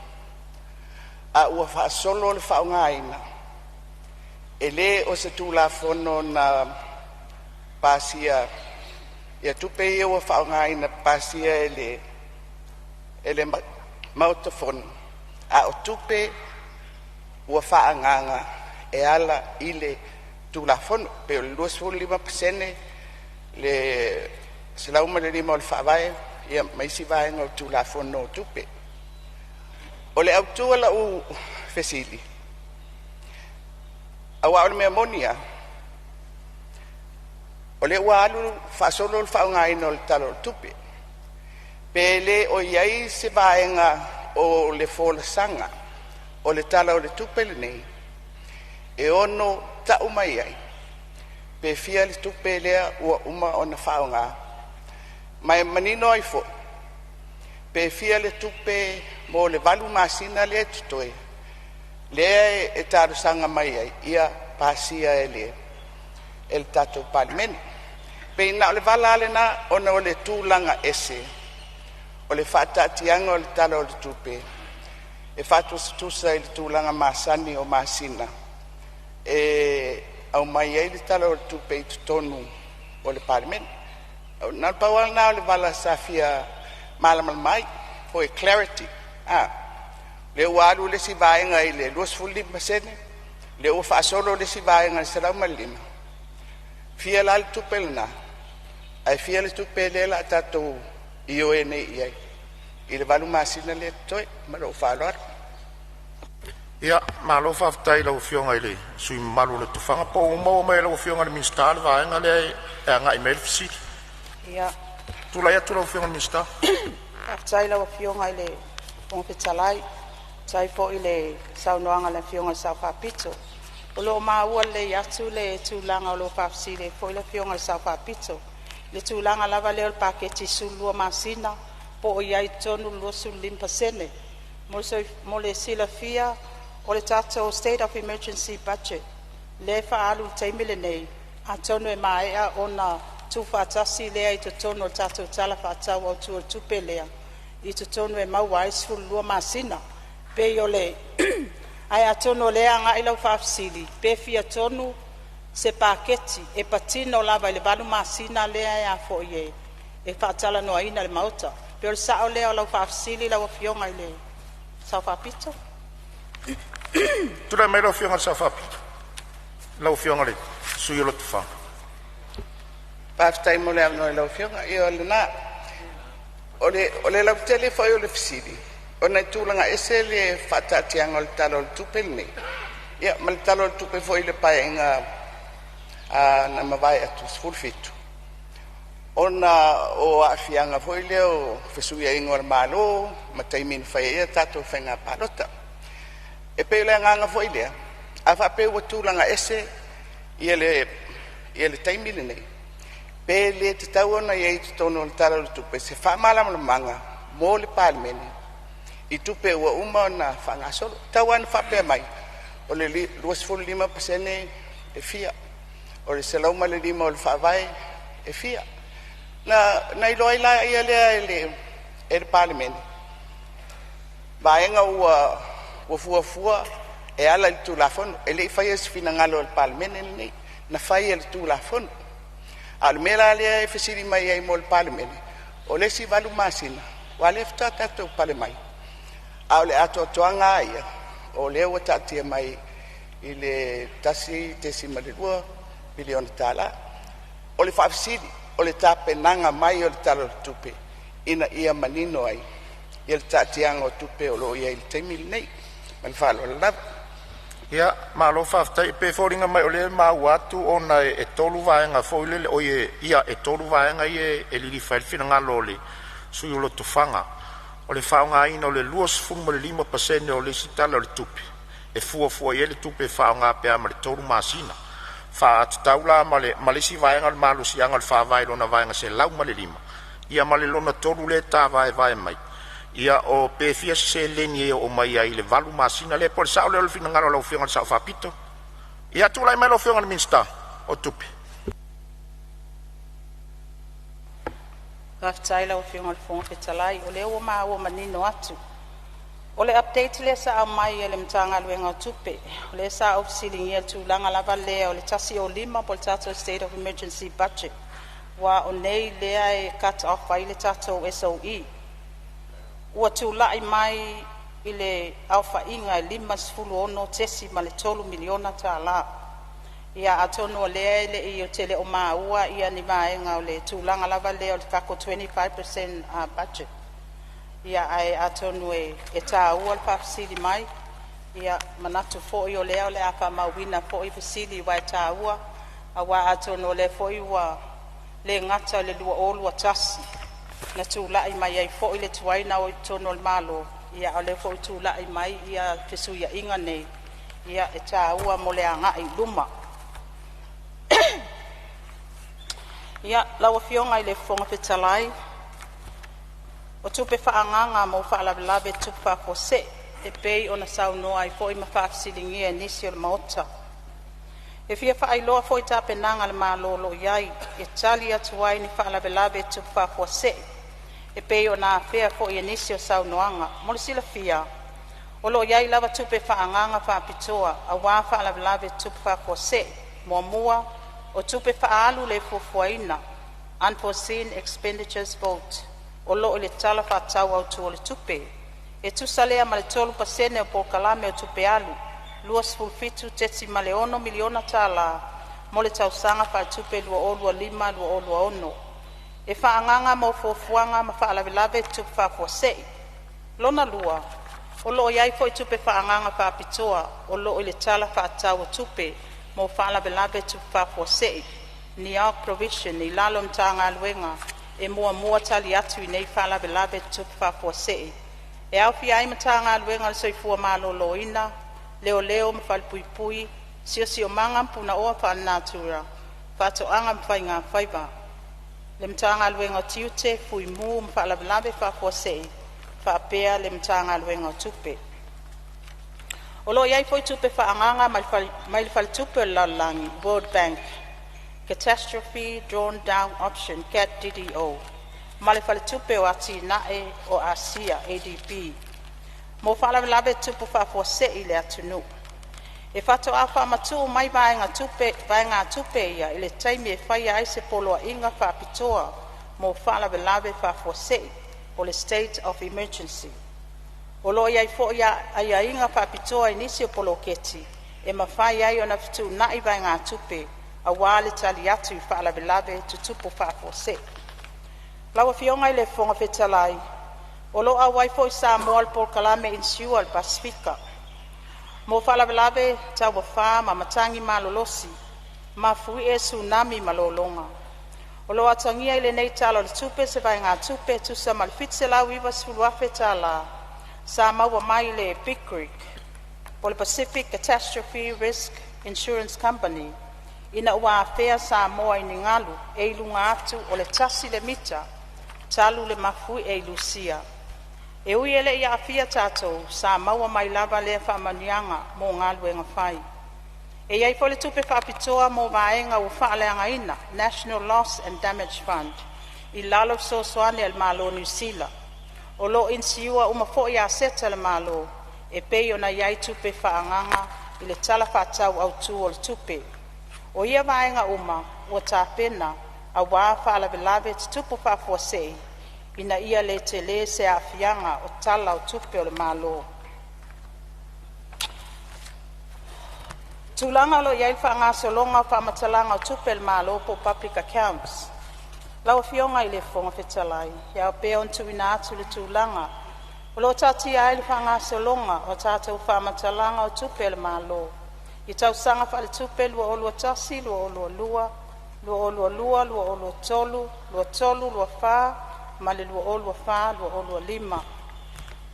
a ua faasolo le faaaogaina e le o se Tulafono na pasia ia tupe ia ua faaaogaina pasia e le Maota Fono, a o tupe ua faaagaaga e ala i le Tulafono. E pei o le 25% le 105 o le Faavae ia ma isi vaega o le Tulafono o Tupe. O le autu o lau fesili, aua o le mea moni lava, o lea ua alu faasolo le faaaogaina o le Tala o le Tupe, pe le o i ai se vaega o le folasaga o le Tala o le Tupe lenei e ono tau mai ai pe fia le tupe lea ua uma ona faaaoga, ma e manino ai foi pe fia le tupe mo le 8 masina lea e totoe lea e talosaga mai ai ia pasia e le tatou Palemene. E pei na o le vala lava lena ona o le tulaga ese o le faataatiaga o le Tala o le Tupe e faatusatusa i le tulaga masani o masina e aumai ai le Tala o le Tupe i totonu o le Palemene. Na o le pau lava lena o le vala sa fia malamalama ai for clarity. O lea ua alu le isi vaega i le 25%, lea ua faasolo le isi vaega i le 105, e fia la le tupe lena? Ae fia le tupe lea o le a tatou ioe nei i ai i le 8 masina lea e totoe? Ma lou faaaloalo. Ia, malo faafetai i lau Afioga i le sui usufono mamalu o Lotofaga. Po o ua maua mai e lau Afioga i le Minisita le vaega lea e agai mai ai le fesili. Ia, Tulai atu lau Afioga i le Minisita. Faafetai i lau Afioga i le Fofoga Fetalai, faafetai foi i le saunoaga a le Afioga i le Sao Faapito. O lo o maua lelei atu le tulaga o lo o faafesili ai foi le Afioga i le Sao Faapito, i le tulaga lava lea o le paketi 12 masina po o i ai i totonu le 25%. Mo le silafia, o le tatou State of Emergency Budget lea e faaalu i le taimi lenei, atonu e maea ona tuufaatasi lea i totonu o le tatou Tala Faatatau Autu o le Tupe lea i totonu e maua ai le 12 masina. Pei o le ae atonu o lea e agai lau faafesili pe fia tonu se paketi e patino lava i le 8 masina lea e faatalanoaina e le Maota. Pei o le sao lea o lau faafesili lau Afioga i le Sao Faapito? Tulai mai lau Afioga i le Sao Faapito, lau Afioga i le sui usufono o Lotofaga. Faafetai mo le avanoa i lau Afioga. Ia o lena. O le lautele foi o le fesili ona e tulaga ese le faataatiaga o le Tala o le Tupe lenei ia ma le Tala o le Tupe foi i le Paeaiga na mavae atu 17, ona o aafiaga foi lea o fesuiaiga o le malo ma taimi na fai ai a tatou faiga palota. E pei o le agaga foi lea, a faapea ua tulaga ese le taimi lenei, pe le tatau ona i ai i totonu o le Tala o le Tupe se faamalamalamaga mo le Palemene i tupe ua uma ona faagasolo. Tau lava ina faapea mai, o le 25% e fia, o le 105 o le Faavae e fia. Ona iloa ai lea e le Palemene vaega ua fuafua e ala i le Tulafono. E le i faia i se finagalo o le Palemene lenei, na fai e le Tulafono. A o le mea la lea e fesili mai ai mo le Palemene, o le isi 8 masina aua o lea faatoa tatou pale mai, a o le atoatoaga lava ia o lea ua taatia mai i le $1.2 piliona. O le faafesili, o le tapenaga mai o le Tala o le Tupe ina ia manino ai le taatiaga o tupe o lo o i ai i le taimi lenei. Ma le faaaloalo lava. Ia, malo faafetai. E pei e foliga mai o lea e maua atu ona e tolu vaega foi lele, e tolu vaega ia e lilifa i ai le finagalo o le sui usufono o Lotofaga. O le faaaogaina o le 25% o le isi Tala o le Tupe e fuafua i ai le tupe e faaaoga pe a ma le 3 masina, faatatau la ma le isi vaega o le malosiaga o le Faavae i lona Vaega 105, ia ma le lona tolu lea e tavaevae mai Ia o pe fia se seleni e oo mai ai i le 8 masina lea, po o le sao lea o le finagalo o lau Afioga i le Sao Faapito. Ia, tulai mai lau Afioga i le Minisita o Tupe. Faafetai i lau Afioga i le Fofoga Fetalai, o lea ua maua manino atu. O le update lea sa aumai e le Matagaluega o Tupe, o lea sa ou fesiligia le tulaga lava lea o le 105 po o le tatou State of Emergency Budget, aua o nei lea e cut off ai le tatou SOE. Ua tulai mai i le aofaiga e $56.3 miliona tala. Ia atonu o lea e le i ou te le o maua ia ni vaega o le tulaga lava lea o le tatou 25% budget. Ia ae atonu e taua le faafesili mai, ia manatu foi o lea o le a faamauina foi fesili aua e taua, aua atonu o lea foi ua le gata i le 2021 na tulai mai ai foi le tuai ona o i totonu o le Malo, ia a o lea foi ua tulai mai ia fesuiaiga nei, ia e taua mo le agai i luma. Ia, lau Afioga i le Fofoga Fetalai, o tupe faaagaaga mo faalavelave tutupu faafuasei e pei ona saunoa ai foi ma faafesiligia e nisi o le Maota. E fia faailoa foi tapenaga a le Malo o lo o i ai e tali atu ai i ni faalavelave tutupu faafuasei e pei ona afea foi e nisi o saunoaga. Mo le silafia, o lo o i ai lava tupe faaagaaga faapitoa aua faalavelave tutupu faafuasei. Muamua, o tupe faaalu le fuafuaina (unforeseen expenditures vote) o lo o i le Tala Faatatau Autu o le Tupe. E tusa lea ma le 3% o polokalame o tupe alu $27.6 miliona tala mo le tausaga faaletupe 2025/2026. E faaagaaga mo fuafuaga ma faalavelave tutupu faafuasei. Lona lua, o lo o i ai foi tupe faaagaaga faapitoa o lo o i le Tala Faatatau o Tupe mo faalavelave tutupu faafuasei (NEOC provision) i lalo o Matagaluega e muamua tali atu i nei faalavelave tutupu faafuasei, e aofia ai Matagaluega o le Soifua Maloloina, Leoleo ma Falepuipui, Siosiomaga ma Punaoa Faalenatura, Faatoaga ma Faigafaiva, le Matagaluega o Tiute, Fuimu ma Faalavelave Faafuasei, faapea le Matagaluega o Tupe. O lo o i ai foi tupe faaagaaga mai le Faletupe o le Lalolagi (World Bank) Catastrophe Drawdown Option (CAT DDO) ma le Faletupe o Atinae o Asia (ADB) mo faalavelave tutupu faafuasei i le atunuu. E faatoa faamatuu mai vaegatupe ia i le taimi e faia ai se Poloaiga Faapitoa mo Faalavelave Faafuasei po o le State of Emergency. O lo o i ai foi aiaiga faapitoa i nisi o poloketi e mafai ai ona fetuunai vaegatupe aua le tali atu i faalavelave tutupu faafuasei. Lau Afioga i le Fofoga Fetalai, o lo o auai foi Samoa i le polokalame Insure a le Pasefika mo faalavelave tauafa ma matagi malolosi mafuie tsunami ma lologa. O lo o atagia i lenei Tala o le Tupe se vaegatupe e tusa ma le $790,000 tala sa maua mai le PICRIC po o le Pacific Catastrophe Risk Insurance Company ina ua afea Samoa i ni galu e i luga atu o le 1 mita talu le mafuie i Lusua. E ui e le i aafia tatou, sa maua mai lava lea faamanuiaga mo galuega fai. E i ai foi le tupe faapitoa mo vaega ua faaleagaina (National Loss and Damage Fund) i lalo o fesoasoani a le Malo o Niu Sila. O lo o inisiua uma foi aseta a le Malo e pei ona i ai tupe faaagaaga i le Tala Faatatau Autu o le Tupe. O ia vaega uma ua tapena aua faalavelave tutupu faafuasei ina ia le tele se aafiaga o Tala o Tupe a le Malo. Tulaga o lo o i ai le faagasologa o faamatalaga o tupe a le Malo po o public accounts. Lau Afioga i le Fofoga Fetalai, e ao pea ona tuuina atu le tulaga o lo o taatia ai le faagasologa o tatou faamatalaga o tupe a le Malo i tausaga faaletupe 2021/2022, 2022/2023, 2023/24 ma le 2024/2025.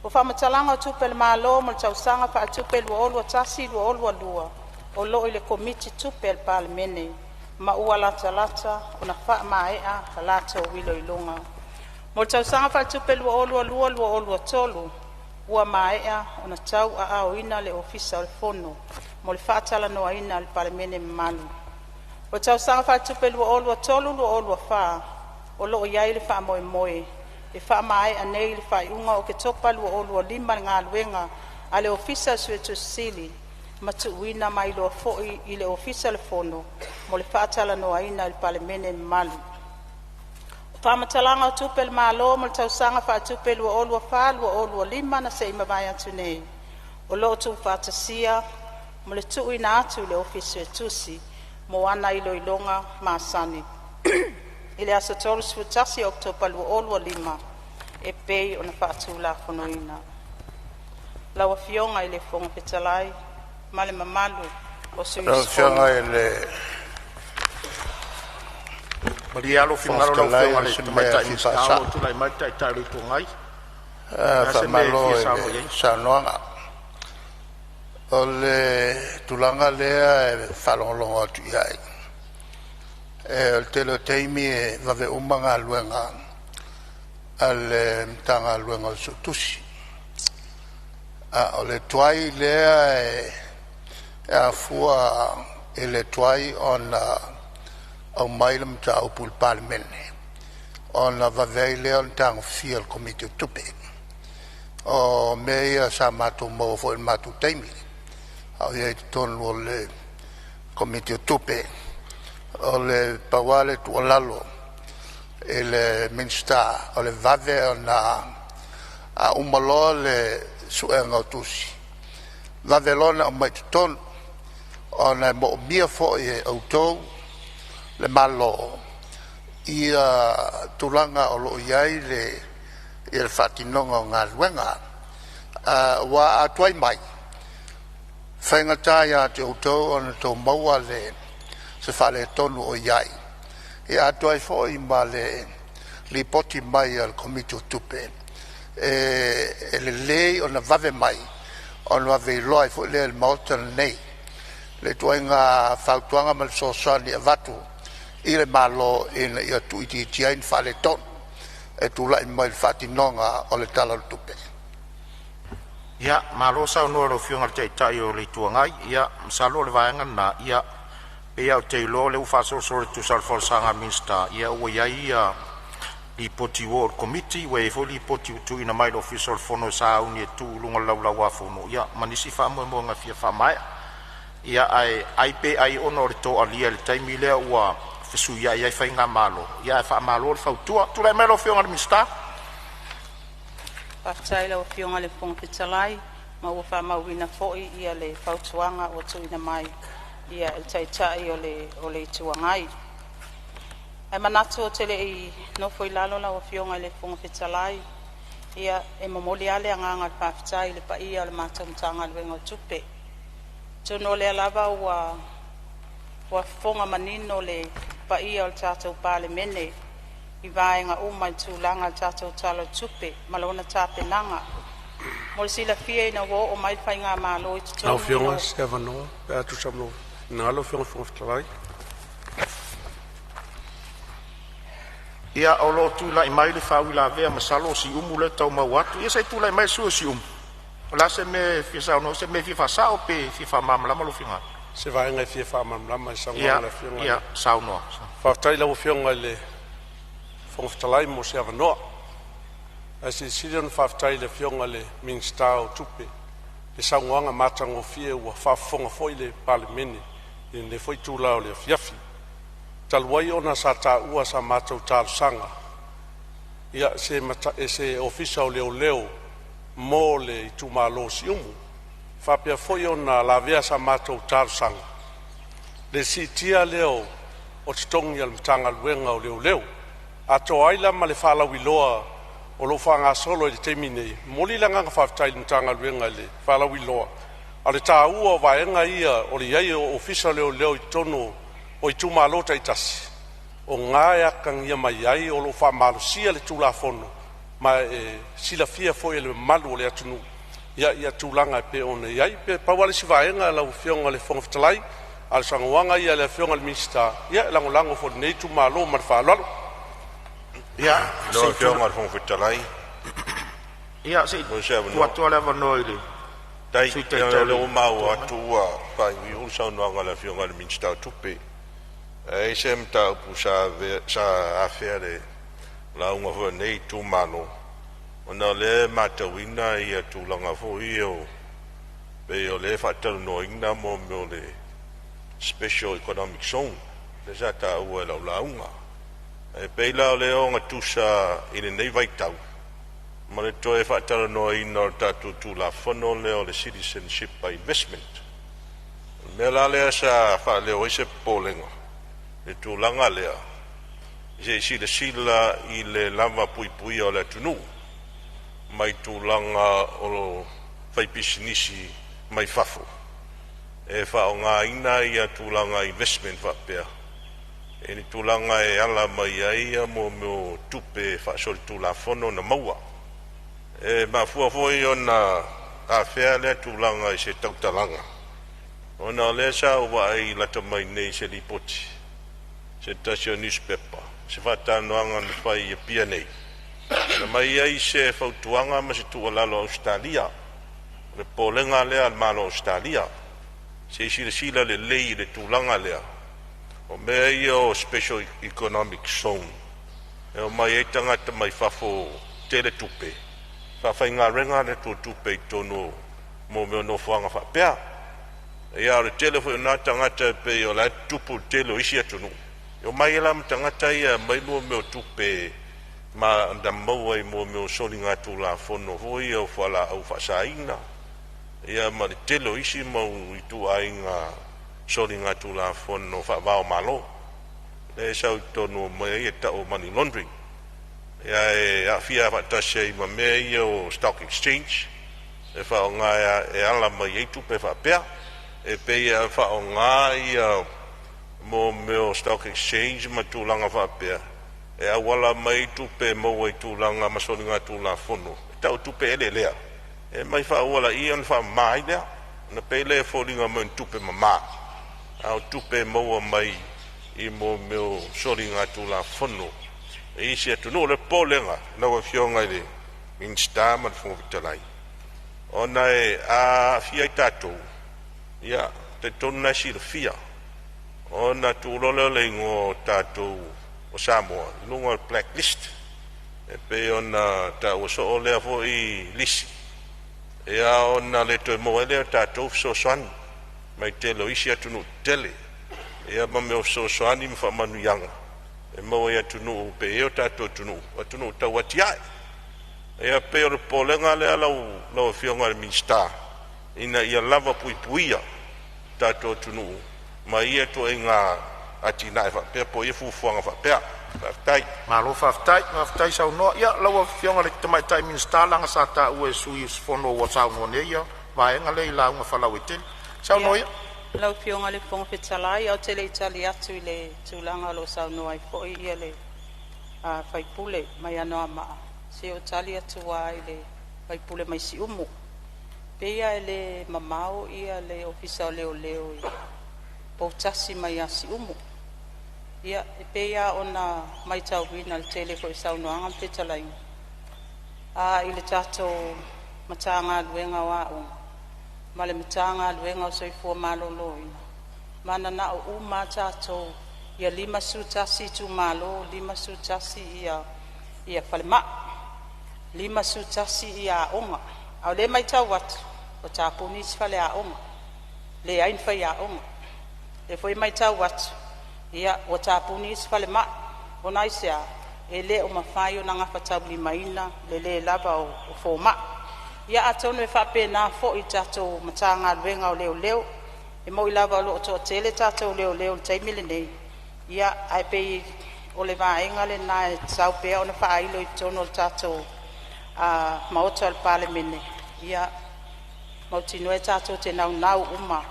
O faamatalaga o tupe a le Malo mo le tausaga faaletupe 2021/2022 o lo o i le Komiti Tupe a le Palemene ma ua latalata ona faamaea le latou iloiloga. Mo le tausaga faaletupe 2022/2023, ua maea ona tauaaoina le Ofisa o le Fono mo le faatalanoaina e le Palemene mamalu. O le tausaga faaletupe 2023/2024 o lo o i ai le faamoemoe e faamaea nei i le faaiuga o Oketopa 2025 le galuega a le Ofisa o le Suetusi Sili ma tuuina mai loa foi i le Ofisa o le Fono mo le faatalanoaina e le Palemene mamalu. O faamatalaga o Tupe a le Malo mo le tausaga faaletupe 2024/2025 na se i mavae atu nei, o lo o tuufaatasia mo le tuuina atu i le Ofisa Suetusi mo ana iloiloga masani i le aso 31 Oketopa 2025 e pei ona faatulafonoina. Lau Afioga i le Fofoga Fetalai ma le mamalu o sui Lau usufono. Afioga i le Malie lou Fofoga finagalo lau Fetalai, Afioga o i le se mea Tamaitai e fia Minisita o lo o faasao. tulai mai le Taitai o le Itu Agai. O le a se mea e Faamalo fia i saunoa le i ai? saunoaga. O le tulaga lea e faalogologo atu i ai, o le tele o taimi e vave uma galuega a le Matagaluega o le Suetusi, a o le tuai lea e afua i le tuai ona aumai le mataupu i le Palemene ona vave ai lea ona tagofia e le Komiti o Tupe. O mea ia sa matou maua foi i le matou taimi a o i ai i totonu o le Komiti o Tupe. O le pau lava le tuualalo i le Minisita, o le vave ona a uma loa le suega o tusi, vave loa ona aumai i totonu ona e moomia foi e outou le Malo ia tulaga o lo o i ai le faatinoga o galuega. Aua a tuai mai, e faigata ia te outou ona outou maua se faaletonu o i ai, ia atoa ai foi ma le lipoti mai a le Komiti o Tupe. E lelei ona vave mai ona vave iloa ai foi lea e le Maota lenei le ituaiga fautuaga ma le fesoasoani e avatu i le Malo ina ia tuuitiitia ai ni faaletonu e tulai mai i le faatinoga o le Tala o le Tupe. Ia, malo saunoa i lau Afioga i le Taitai o le Itu Agai. Ia masalo o le vaega lena, e pei lava ou te iloa o lea ua faasolosolo e tusa o le folasaga a le Minisita, ia ua i ai lipoti ua oo i le Komiti, ua i ai foi lipoti ua tuuina mai i le Ofisa o le Fono e sauni e tuu i luga o le Laulau a Fono, ia ma nisi faamoemoega e fia faamaea. Ia, ae ai pe ai ona o le toalia i le taimi lea ua fesuiai ai faigamalo, ae faamalo le fautua. Tulai mai lau Afioga i le Minisita. Faafetai i lau Afioga i le Fofoga Fetalai, ma ua faamauina foi le fautuaga ua tuuina mai e le Taitai o le Itu Agai. Ae manatu ou te le i nofo i lalo lau Afioga i le Fofoga Fetalai, ia e momoli lava le agaga o le faafetai i le paia o le matou Matagaluega o Tupe. Atonu o lea lava ua fofoga manino le paia o le tatou Palemene i vaega uma i le tulaga o le tatou Tala o le Tupe ma lona tapenaga. Mo le silafia ina ua oo mai le faigamalo i Lau totonu Afioga se avanoa pe a tusa ma lou finagalo lau Afioga i le Fofoga Fetalai. Ia, o lo o tulai mai le faauilavea, masalo o Siumu lea e tau maua atu. Ia se i tulai mai le sui usufono mo Siumu. O le a se mea e fia saunoa ai, o se mea e fia faasao pe fia faamalamalama lou finagalo? Se vaega e fia faamalamalama i le saunoaga a le Afioga i Ia le saunoa. Faafetai i lau Afioga i le Fofoga Fetalai mo se avanoa. Ae silisili ona faafetai i le Afioga i le Minisita o Tupe i le saunoaga matagofie ua faafofoga foi le Palemene i lenei foi itula o le afiafi. Talu ai ona sa taua sa matou talosaga ia se Ofisa o Leoleo mo le itumalo o Siumu, faapea foi ona lavea sa matou talosaga i le siitia lea o totogi o le Matagaluega o Leoleo, atoa ai la ma le faalauiloa o lo o faagasolo i le taimi nei. E momoli le agaga faafetai i le Matagaluega i le faalauiloa, a o le taua o vaega ia o le i ai o Ofisa o Leoleo i totonu o itumalo taitasi, o i e atagia mai ai o lo o faamalosia le Tulafono ma e silafia foi e le mamalu o le atunuu ia tulaga e pei ona i ai. Pe pau lava le isi vaega lau Afioga i le Fofoga Fetalai, a o le saunoaga ia a le Afioga i le Minisita, ia e lagolago foi e lenei itumalo ma le faaaloalo. Ia, Lau Afioga i le Fofoga Fetalai, ia se i mo se tuu avanoa. atu le avanoa i le Tai, Sui ia Taitai o o lea le ua maua Itu Agai. Atu ua faaiuiu le saunoaga a le Afioga i le Minisita o Tupe. Ae i ai se mataupu sa afea le lauga foi a lenei itumalo, ona o lea e matauina ia tulaga foi ia pei o lea e faatalanoaina mo mea o le Special Economic Zone lea sa taua i lau lauga. E pei la o lea e ogatusa i lenei vaitau ma le toe faatalanoaina o le tatou Tulafono lea o le Citizenship by Investment. O le mea la lea sa faaleo ai se popolega i le tulaga lea, se i silasila i le lavapuipuia o le atunuu mai tulaga o faipisinisi mai fafo e faaaogaina ia tulaga investment faapea i le tulaga e ala mai ai ia mo mea o tupe faasolitulafono na maua. E mafua foi ona afea lea tulaga i se tautalaga, ona o lea sa ou vaai lata mai nei i se lipoti se tasi o nusipepa, se faatalanoaga na fai i Apia nei, na aumai ai se fautuaga ma se tuualalo a Ausetalia. O le popolega lea a le Malo o Ausetalia, se i silasila lelei i le tulaga lea o mea ia o Special Economic Zone e omai ai tagata mai fafo tele tupe, faafaigaluega a latou tupe i totonu o mea o nofoaga faapea. Ia, o le tele foi o na tagata e pei o la e tutupu i le tele o isi atunuu, e omai ai la ma tagata ia e aumai mo mea o tupe ma na maua i mea o soligatulafono foi ia o fualaau faasaina, ia ma le tele o isi mau ituaiga soligatulafono faava o Malo lea e sau i totonu o mea ia e tau o money laundering. Ia e aafia faatasi ai ma mea ia o stock exchange e faaaoga e ala mai ai tupe faapea. E pei e faaaoga ia mo mea o stock exchange ma tulaga faapea e auala mai tupe maua i tulaga ma soligatulafono e tau o tupe eleelea, e aumai faaauala i i ona faamama ai lea, ona pei lea e foliga mai o ni tupe mama, a o tupe e maua mai i mo mea o soligatulafono i isi atunuu. O le popolega lau Afioga i le Minisita ma le Fofoga Fetalai, ona e a aafia ai tatou, ia e talitonu o la e silafia, ona tuu loa lea o le igoa o tatou o Samoa i luga o le black list, e pei ona taua soo lea foi lisi, ia ona le toe maua ai lea o tatou fesoasoani mai tele o isi atunuu tetele, ia ma mea o fesoasoani ma faamanuiaga e maua i atunuu pe i ai o tatou atunuu, o atunuu tau atiae. Ia pei o le popolega lea lau Afioga i le Minisita, ina ia lava puipuia tatou atunuu mai ia ituaiga atinae faapea po o ia fuafuaga faapea. Faafetai. Malo faafetai, faafetai saunoa. Ia lau Afioga i le Tamaitai Minisita, leaga sa taua e sui usufono ua saunoa nei ia vaega lea i lauga faalauaitele. Saunoa Ia, ia. lau Afioga i le Fofoga Fetalai, ae ou te le i tali atu i le tulaga o lo o saunoa ai foi le sui usufono mai Anoamaa, se i ou tali atu lava i le sui usufono mai Siumu. E pei lava e le mamao le Ofisa o Leoleo i Poutasi mai ia Siumu. Ia, e pei lava ona maitauina i le tele foi o saunoaga ma fetalaiga i le tatou Matagaluega o Aoga ma le Matagaluega o le Soifua Maloloina, mananao uma lava tatou ia 51 itumalo, 51 falemai, 51 aoga. A o lea e maitau atu ua tapuni isi faleaoga, leai ni faiaoga. O lea foi e maitau atu ua tapuni isi falemai. Ona aisea? E le o mafai ona gafataulimaina le le lava o fomai. Ia atonu e faapena foi i le tatou Matagaluega o Leoleo. E moi lava o lo o toatele tatou leoleo i le taimi lenei, ia ae pei o le vaega lena e tatau pea ona faailo i totonu o le tatou Maota o le Palemene. Ia mautinoa tatou te naunau uma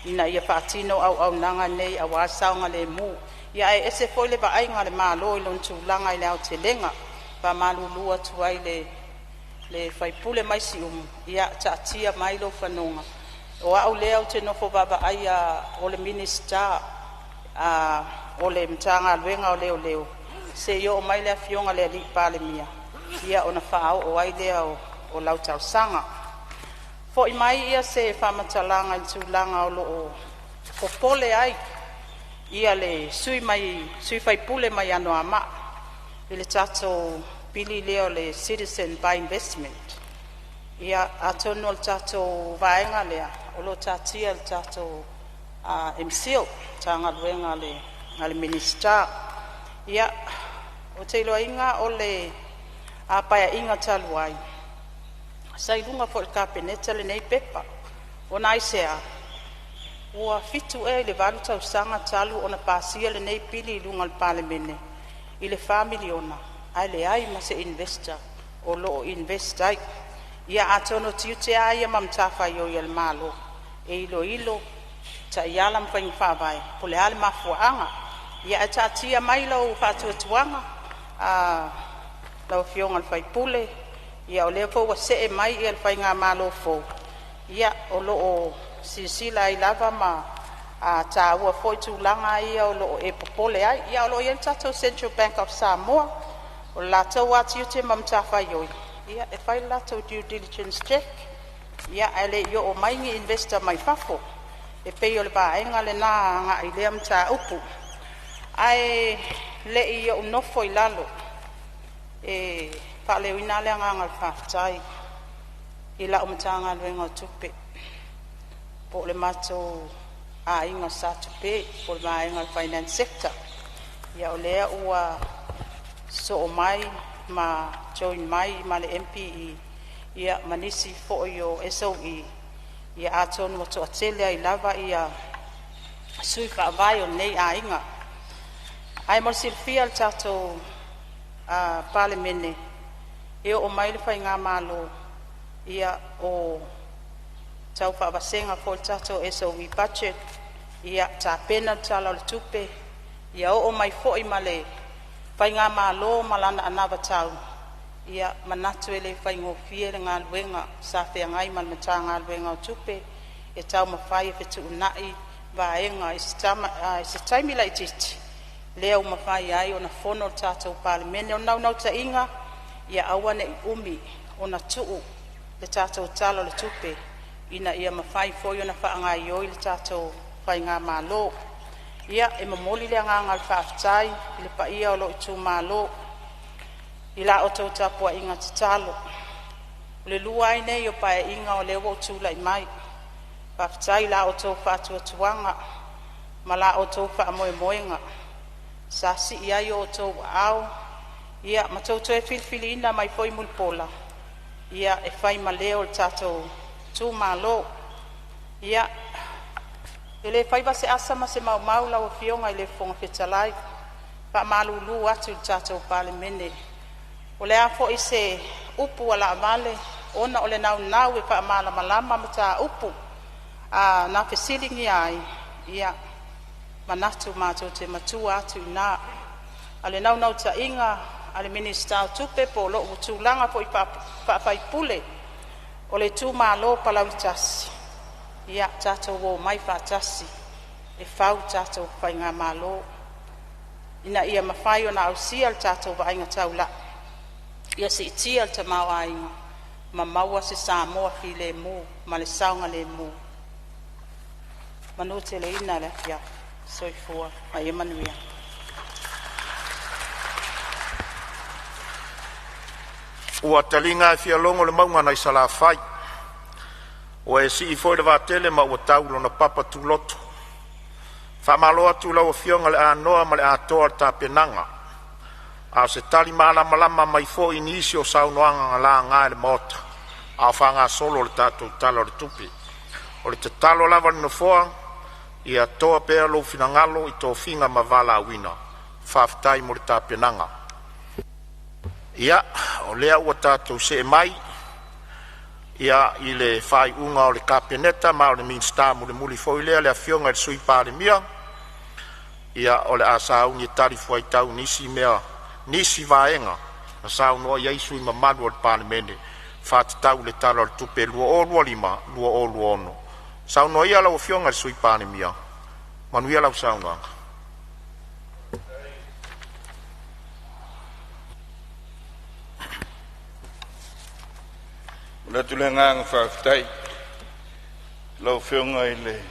ina ia faatino auaunaga nei aua le saogalemu. Ia ae ese foi le vaaiga a le Malo i lona tulaga i le aotelega. E faamalulu atu ai i le sui usufono mai Siumu, ia taatia mai lou fanoga, o au lea ou te nofo vaavaaia o le Minisita o le Matagaluega o Leoleo. seia oo mai le Afioga i le Palemia ona faaoo ai lea o lau talosaga. Foi mai se faamatalaga i le tulaga o loo popole ai le sui usufono mai Anoamaa i le tatou pili lea o le Citizen by Investment. Atonu o le tatou vaega lea o loo taatia i le tatou MCIL Matagaluega a le Minisita. Ou te iloaina o le Paeaiga talu ai sa i luga foi o le Kapeneta lenei pepa. Ona aisea? Ua 7 ea i le 8 tausaga talu ona pasia lenei pili i luga o le Palemene i le $4 miliona ae leai ma se investor o loo invest ai. Atonu o tiute a ia ma matafaioi a le Malo e iloilo taiala ma faiga faavae po o le a le mafuaaga. Ae taatia mai lou faatuatuaga lau Afioga i le sui usufono, o lea foi ua see mai le faigamalo fou, o loo silasila ai lava ma taua foi tulaga ia o loo e popole ai. Ae o loo iai le tatou Central Bank of Samoa, o le latou a tiute ma matafaioi e fai le latou due diligence check ae lei oo mai ni investor mai fafo. E pei o le vaega lena agai i lea mataupu. Ae lei ou nofo i lalo e faaleoina le agaga o le faafetai i lau Matagaluega o Tupe, poo le matou aiga Sa Tupe, poo le vaega o le Finance Sector. O lea ua sosoo mai ma join mai ma le MPE ma nisi foi o SOE, atonu ua toatele ai lava ia sui faavae o lenei aiga. Ae mo le silafia e le tatou Palemene, e oo mai le faigamalo o tau faavasega foi le tatou SOE budget, tapena le Tala o le Tupe, ia oo mai foi ma le faigamalo ma lana anavatau. Manatu e le faigofie le galuega sa feagai ma le Matagaluega o Tupe e taumafai e fetuunai vaega i se taimi laitiiti lea ua mafai ai ona fono le tatou Palemene. O le naunautaiga ia aua nei umi ona tuu le tatou Tala o le Tupe ina ia mafai foi ona faagaioi le tatou faigamalo. E momoli le agaga o le faafetai i le paia o lou itumalo i la outou tapuaiga tatalo. O le lua ai lenei o Paeaiga o lea ua ou tulai mai. Faafetai i la outou faatuatuaga ma la outou faamoemoega sa sii ai o outou aao ma tou toe filifiliina mai foi Mulipola e fai ma leo o le tatou itumalo. E le faiva se asa ma se maumau lau Afioga i le Fofoga Fetalai, faamalulu atu i le tatou Palemene. O le a foi se upu ua laavale ona o le naunau e faamalamalama mataupu na fesiligia ai, manatu matou te matua atu i ina. A o le naunautaiga a le Minisita o Tupe po o lou tulaga foi faa-sui usufono o le itumalo o Palauli 1, ia tatou omai faatasi e fau le tatou faigamalo ina ia mafai ona ausia le tatou vaaiga taulai ia siitia le tamaoaiga ma maua se Samoa filemu ma le saogalemu. Manuteleina le afiafi. Soifua ma ia manuia. Ua taliga e fialogo le mauga nai Salafai, ua e sii foi le vaatele ma ua tau i lona papa tuloto. Faamalo atu i lau afioga i le anoa ma le atoa o le tapenaga, a o se tali malamalama mai foi i nisi o saunoaga na laga e le Maota a o faagasolo le tatou Tala o le Tupe. O le tatalo lava a le Nofoa, ia toa pea lou finagalo i tofiga ma valaauina. Faafetai mo le tapenaga. Ia, o lea ua tatou see mai i le faaiuga a le Kapeneta, ma o le Minisita mulimuli foi lea, le Afioga i le Sui Palemia. O le a sauni e talifuaitau i nisi vaega na saunoa i ai sui usufono mamalu o le Palemene e faatatau i le Tala o le Tupe 2025/2026. Saunoa ia lau Afioga i le Sui Palemia. Manuia lau saunoaga. Momoli atu le agaga faafetai lau Afioga i le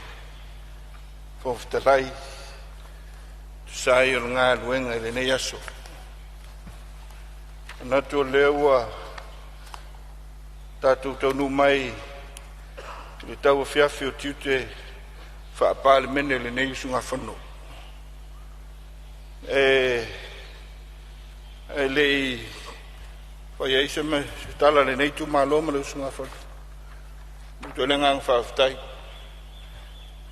Fofoga Fetalai tusa ai o le galuega i lenei aso. E manatu o lea ua tatou taunuu mai i le tauafiafi o tiute faa-Palemene o lenei usugafono. E le i faia ai se tala a lenei itumalo ma le usugafono, e momoli le agaga faafetai i le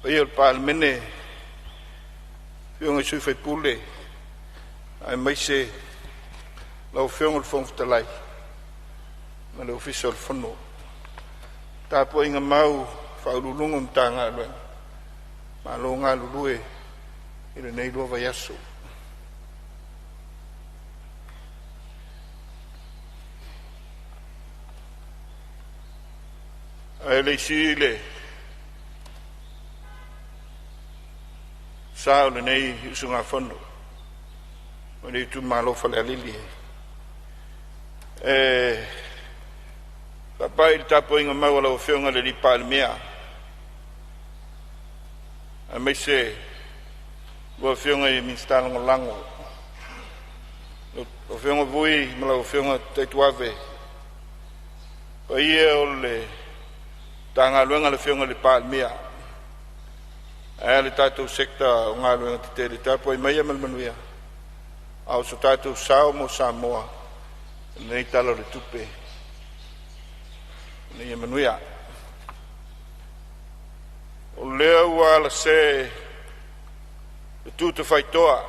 paia o le Palemene, afioga i sui usufono aemaise lau Afioga i le Fofoga Fetalai ma le Ofisa o le Fono. Le tapuaiga mau a Ofisa Sili o Pulega o Matagaluega, malo le galulue i lenei 2 vaiaso. Ae le i sii le sa o lenei usugafono mai le itumalo o Falealili e faapai i le tapuaiga mau a lau Afioga i le Palemia aemaise lau Afioga i le Minisita Lagolago, lau Afioga Vui ma lau Afioga Taituave, le paia o le Matagaluega a le Afioga i le Palemia ae a le tatou Sector o Galuega Tetele. Tapuai maia ma le manuia a o so tatou sao mo Samoa i lenei Tala o le Tupe. Ina ia manuia. O lea ua alase le tutafaitoa,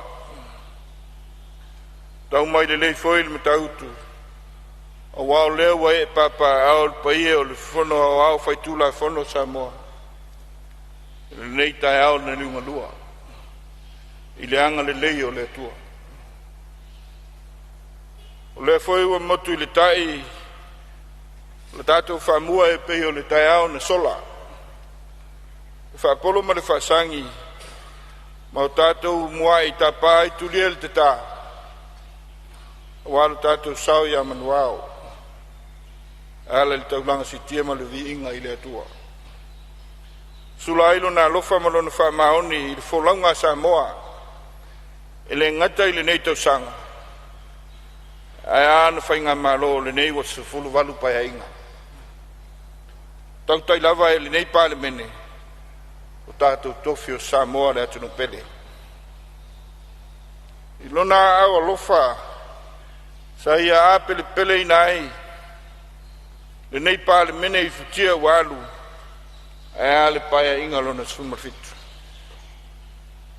tau mai lelei foi le Matautu aua o lea ua ee papaaao le paia o le Fono Aoao Faitulafono o Samoa i lenei taeao na liugalua i le agalelei o le Atua. O lea foi ua motu i le tai le tatou faamua e pei o le taeao na sola, le faapolo ma le faasagi ma o tatou muai tapa ai tulia le tata aua lo tatou sao ia manuao e ala i le taulaga siitia ma le viiga i le Atua. Sula ai lona alofa ma lona faamaoni i le folauga a Samoa, e le gata i lenei tausaga, ae a na faigamalo o lenei ua 18 Paeaiga. Tautai lava e lenei Palemene o tatou tofi o Samoa le atunuu pele. I lona aao alofa sa ia apelepeleina ai lenei Palemene i futia ua alu, ae a le Paeaiga lona 17.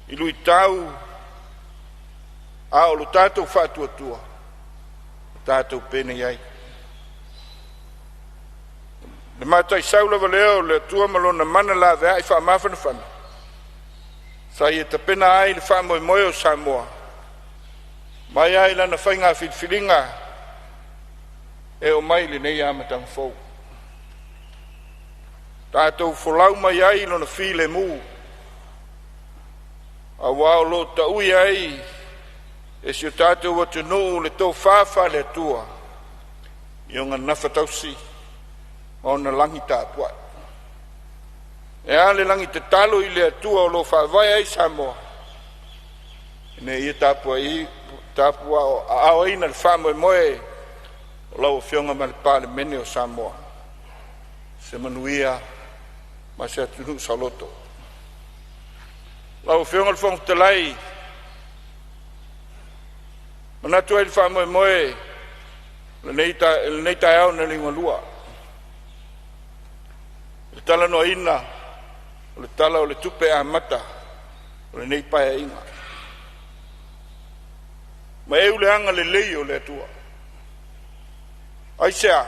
I luitau a o lo tatou faatuatua, ua tatou penei ai. Le mataisau lava lea o le Atua ma lona mana laveai faamafanafana sa ia tapena ai le faamoemoe o Samoa mai lava i lana faiga filifiliga e oo mai i lenei amataga fou. Tatou folau mai ai i lona filemu, aua o lo o tau'i ai e si o tatou atunuu le tofa faale-Atua i ona gafatausi ma ona lagi tapuai. E a le lagi tatalo i le Atua o lo o faavae ai Samoa, ina ia tapuaaoina le faamoemoe o lau Afioga ma le Palemene o Samoa, se manuia ma se atunuu saoloto. Lau Afioga i le Fofoga Fetalai, e manatu ai i le faamoemoe o lenei taeao na liugalua i le talanoaina o le Tala o le Tupe Amata o lenei Paeaiga. Ma eu le agalelei o le Atua. Aisea?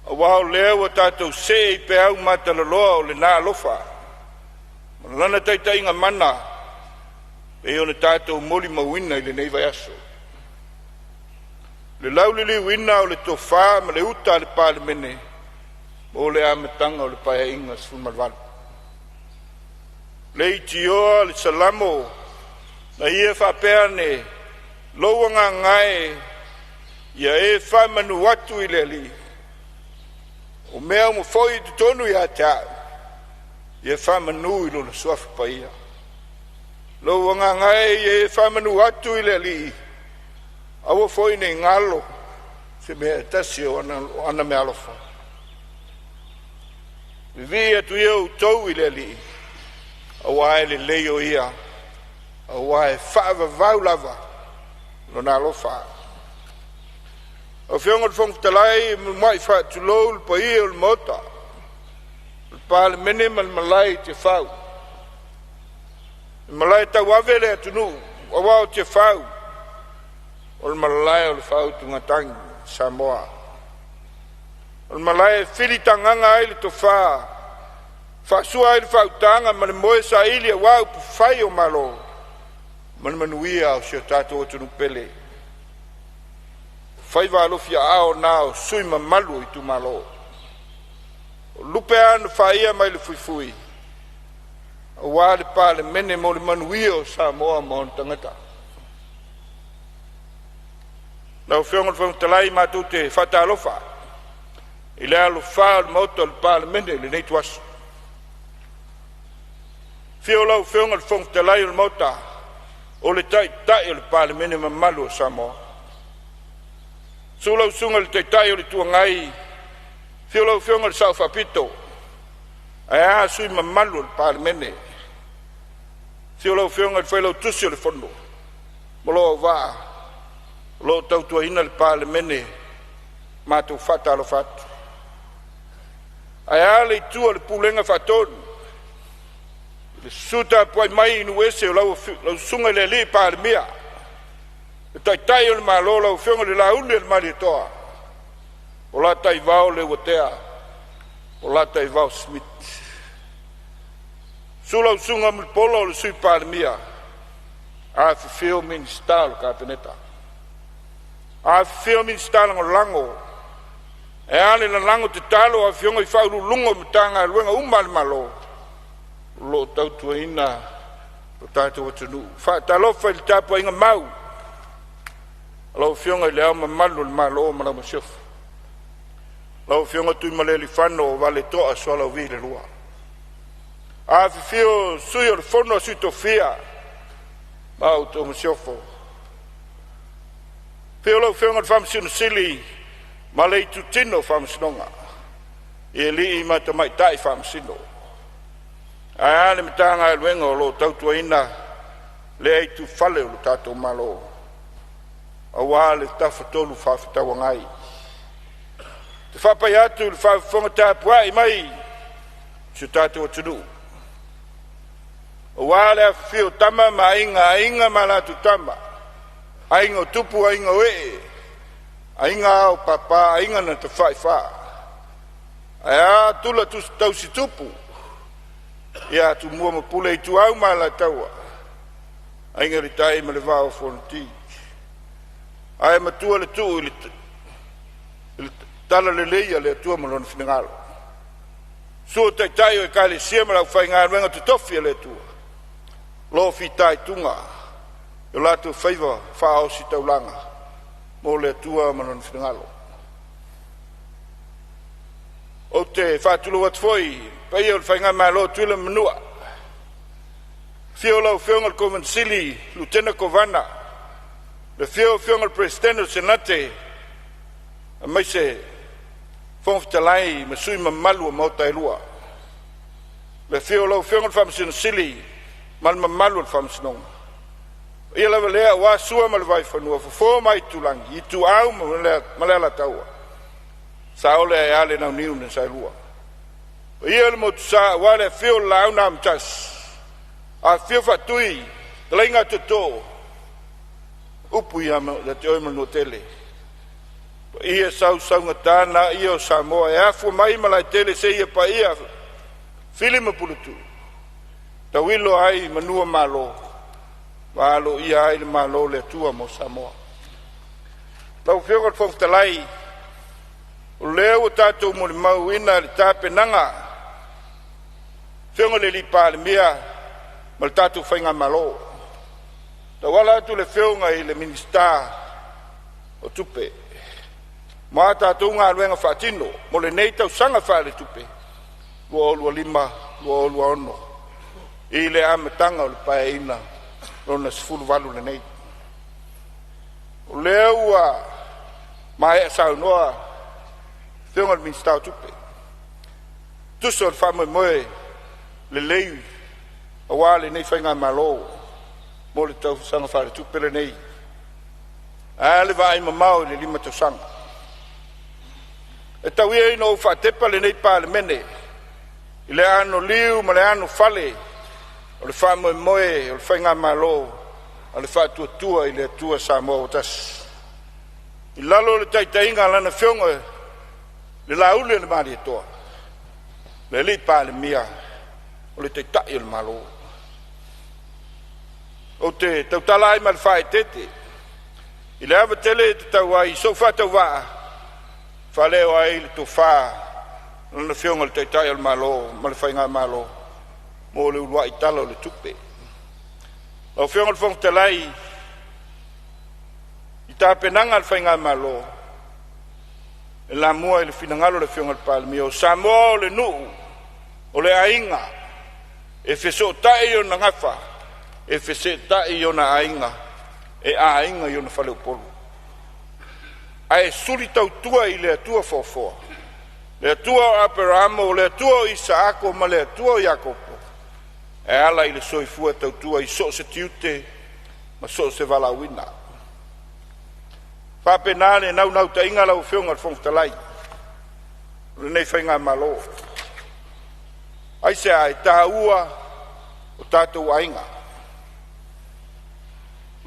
Aua o lea ua tatou see i peau matalaloa o lena alofa ma lana taitaiga mana e pei ona tatou molimauina i lenei vaiaso. Le lauliliuina o le tofa ma le uta a le Palemene mo le amataga o le Paeaiga 18. Leitioa le Salamo na ia faapea ane, “Lou agaga e, ia e faamanu atu i le Alii, O mea uma foi i totonu ia te a'u, ia faamanu i Lona Suafa Paia. Lou Agaga e ia e faamanu atu i le Alii, aua foi nei galo se mea e tasi o ana meaalofa. Vivii atu ia outou i le Alii, auā e lelei o ia, auā e faavavau lava Lona alofa. Lau Afioga i le Fofoga Fetalai, e mua'i faatulou le paia o le Maota, o le Palemene ma le malae i Tiafau, le malae tauave le atunuu aua o Tiafau o le malae o le faautugatagi a Samoa. O le malae e filitagaga ai le tofa, faasua ai le faautaga ma le moe saili aua upufai o Malo ma le manuia o si o tatou atunuu pele. Faiva alofiaao na o sui mamalu o itumalo. O lupe a na faia mai le fuifui aua le Palemene mo le manuia o Samoa ma ona tagata. Lau Afioga i le Fofoga Fetalai, matou te faatalofa i le alofā o le Maota o le Palemene i lenei ituaso. Afio lau Afioga i le Fofoga Fetalai o le Maota, o le Taitai o le Palemene mamalu o Samoa. Susu lau Susuga i le Taitai o le Itu Agai, afio lau Afioga i le Sao Faapito, ae a sui usufono mamalu o le Palemene. Afio lau Afioga i le Failautusi o le Fono ma lou auvaa o lo o tautuaina le Palemene. Matou te faatalofa atu. Ae a le itu a le Pulega Faatonu i le susu tapuai mai i nuu ese o lau Susuga i le alii Palemia, le Taitai o le Malo lau Afioga i le Lauli o le Malietoa, o la taivao Leuatea o la taivao Smith. Susu lau Susuga Mulipola o le Sui Palemia, afifio Minisita o le Kapeneta, afifio Minisita Lagolago, ae a le lalago tatalo a afioga i Faauluuluga o Matagaluega uma a le Malo o lo o tautuaina lo tatou atunuu. Faatalofa i le tapuaiga mau a lau Afioga i Le Ao Mamalu o le Malo ma lau Masiofo, lau Afioga Tuimalealiifano Vaaletoa Sualauvi II. Afifio Sui o le Fono a Sui Tofia ma la outou Masiofo. Afio lau Afioga i le Faamasino Sili ma le Itutino o Faamasinoga, i alii ma tamaitai Faamasino. Ae a le Matagaluega o lo o tautuaina lea itufale o le tatou Malo aua le Tafatolu Fefaatauagai. E faapai atu i le faafofoga tapuai mai a si o tatou atunuu, aua le afifio o Tama ma Aiga, Aiga ma latou Tama, Aiga o Tupu, Aiga o Ee, Aiga Ao Papa, Aiga na Tafaifa, ae a tula tausitupu ia Tumua ma Pule, Ituau ma Alataua, Aiga i le Tai ma le Vaa o Fonoti. Ae matua le tuu i le talalelei a le Atua ma lona finagalo. Susu Taitai o Ekalesia ma le aufaigaluega totofi a le Atua o lo o fitaituga i o latou faiva faaositaulaga mo le Atua ma Lona finagalo. Ou te faatulou atu foi i le paia o le Faigamalo a Tutuila ma Manua, afio lau Afioga i le Kovana Sili, Lutena Kovana, le afio o Afioga i le Peresetene o le Senate, aemaise Fofoga Fetalai ma sui mamalu o Maota e Lua. Le afio o lau Afioga i le Faamasino Sili ma le mamalu o le Faamasinoga. O paia lava lea aua Sua ma le Vaifanua, Fofo ma Aitulagi, Ituau ma le Alataua, Saole ae a le Launiu na Saelua. Paia le Motusa aua le afio o le Laau na Amotasi, afifio Faatui, Fetalaiga Toto, upu ia te oe Manuatele. Paia sausaugata na ia o Samoa e afua mai Malaetele seia paia Fili ma Puletuu, tauilo ai manua Malo ma aloaia ai le Malo o le Atua mo Samoa. Lau Afioga i le Fofoga Fetalai, o lea ua tatou molimauina le tapenaga a le Afioga i le Palemia ma le tatou faigamalo, tauala atu i le Afioga i le Minisita o Tupe. Ma a tatou galuega faatino mo lenei tausaga faaletupe 2025/2026 i le amataga o le Paeaiga Lona XVIII lenei. O lea ua maea saunoa le Afioga i le Minisita o Tupe e tusa o le faamoemoe lelei aua lenei faigamalo mo le tausaga faaletupe lenei. Ae a le vaaimamao i le 5 tausaga? E tau ia ina ou faatepa lenei Palemene i le anoliu ma le anofale o le faamoemoe o le faigamalo a le Faatuatua i le Atua Samoa ua Tasi, i lalo o le taitaiga a Lana Afioga i le Lauli o le Malietoa, le Alii Palemia o le Taitai o le Malo. Ou te tautala ai ma le faaeteete i le ava tele e tatau ai i sou faatauvaa e faaleo ai le tofa a Lana Afioga i le Taitai o le Malo ma le Faigamalo mo le uluai Tala o le Tupe. Lau Afioga i le Fofoga Fetalai, i tapenaga a le faigamalo, e lamua i le finagalo o le Afioga i le Palemia, o Samoa o le nuu, o le aiga, e fesootai ona gafa, e feseetai ona aiga, e aiga i ona faleupolu, ae suli tautua i le Atua foafoa, le Atua o Aperamo, o le Atua o Isaako ma le Atua o Iakopo, e ala i le soifua tautua i so o se tiute ma so o se valaauina. E faapena le naunautaiga lau Afioga i le Fofoga Fetalai o lenei faigamalo. Aisea? E taua o tatou aiga.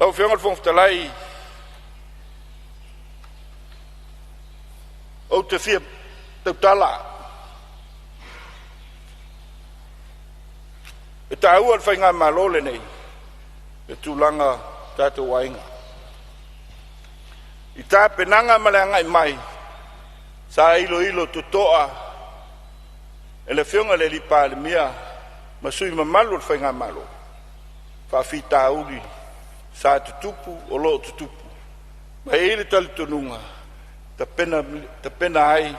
Lau Afioga i le Fofoga Fetalai, ou te fia tautala, e taua i le faigamalo lenei le tulaga o tatou aiga. I tapenaga ma le agai mai, sa iloilo totoa e le Afioga i le Palemia ma sui mamalu o le faigamalo faafitauli sa tutupu, o lo o tutupu. Ma e i ai le talitonuga, e tapena ai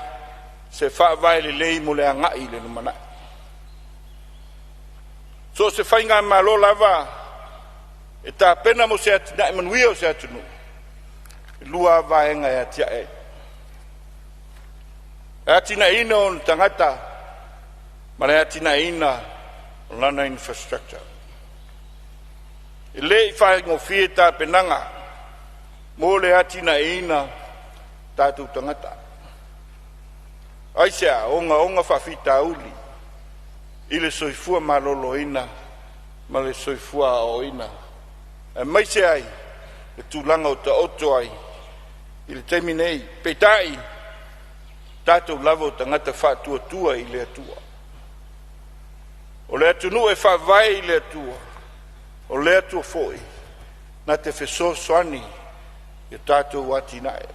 se faavae lelei mo le agai i le lumanai. So o se faigamalo lava e tapena mo se atinae manuia o se atunuu, e lua lava vaega e atiae ai, o le atiaeina o ona tagata ma le atiaeina o lana infrastructure. E le i faigofie tapenaga mo le atiaeina o tatou tagata. Aisea? Ogaoga faafitauli i le soifua maloloina ma le soifua aoaoina, aemaise ai le tulaga ua taoto ai i le taimi nei. Peitai, o tatou lava o tagata faatuatua i le Atua. O le atunuu e faavae i le Atua, o le Atua foi na te fesoasoani ia tatou atinae.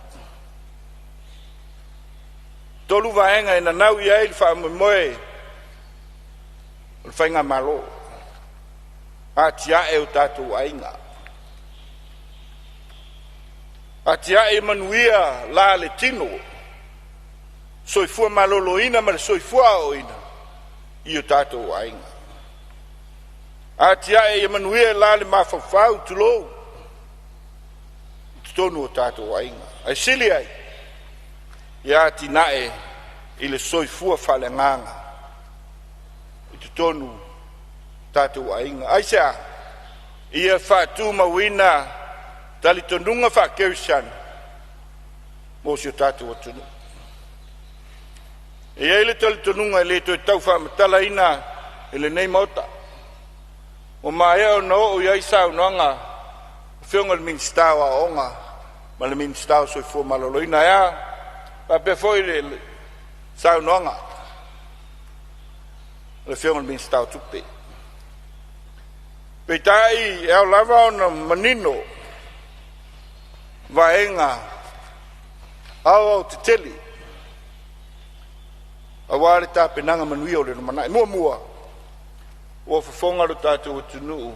E 3 vaega e nanau i ai le faamoemoe o le faigamalo, atiae o tatou aiga, atiae ia manuia la le tino, soifua maloloina ma le soifua aoaoina i o tatou aiga. Atiae ia manuia le la le mafaufau, tulou, i totonu o tatou aiga, ae sili ai ia atinae i le soifua faaleagaga i totonu o tatou aiga. Aisea? Ia faatumauina talitonuga faakerisiano mo si o tatou atunuu. E i ai le talitonuga e le toe tau faamatalaina e lenei Maota, ua maea ona oo i ai saunoaga a Afioga i le Minisita o Aoga ma le Minisita o le Soifua Maloloina. Ae a? Faapea foi le saunoaga a le Afioga i le Minisita o Tupe. Peitai, e ao lava ona manino vaega aoaotetele aua le tapenaga manuia o le lumanai. Muamua, ua fofoga lo tatou atunuu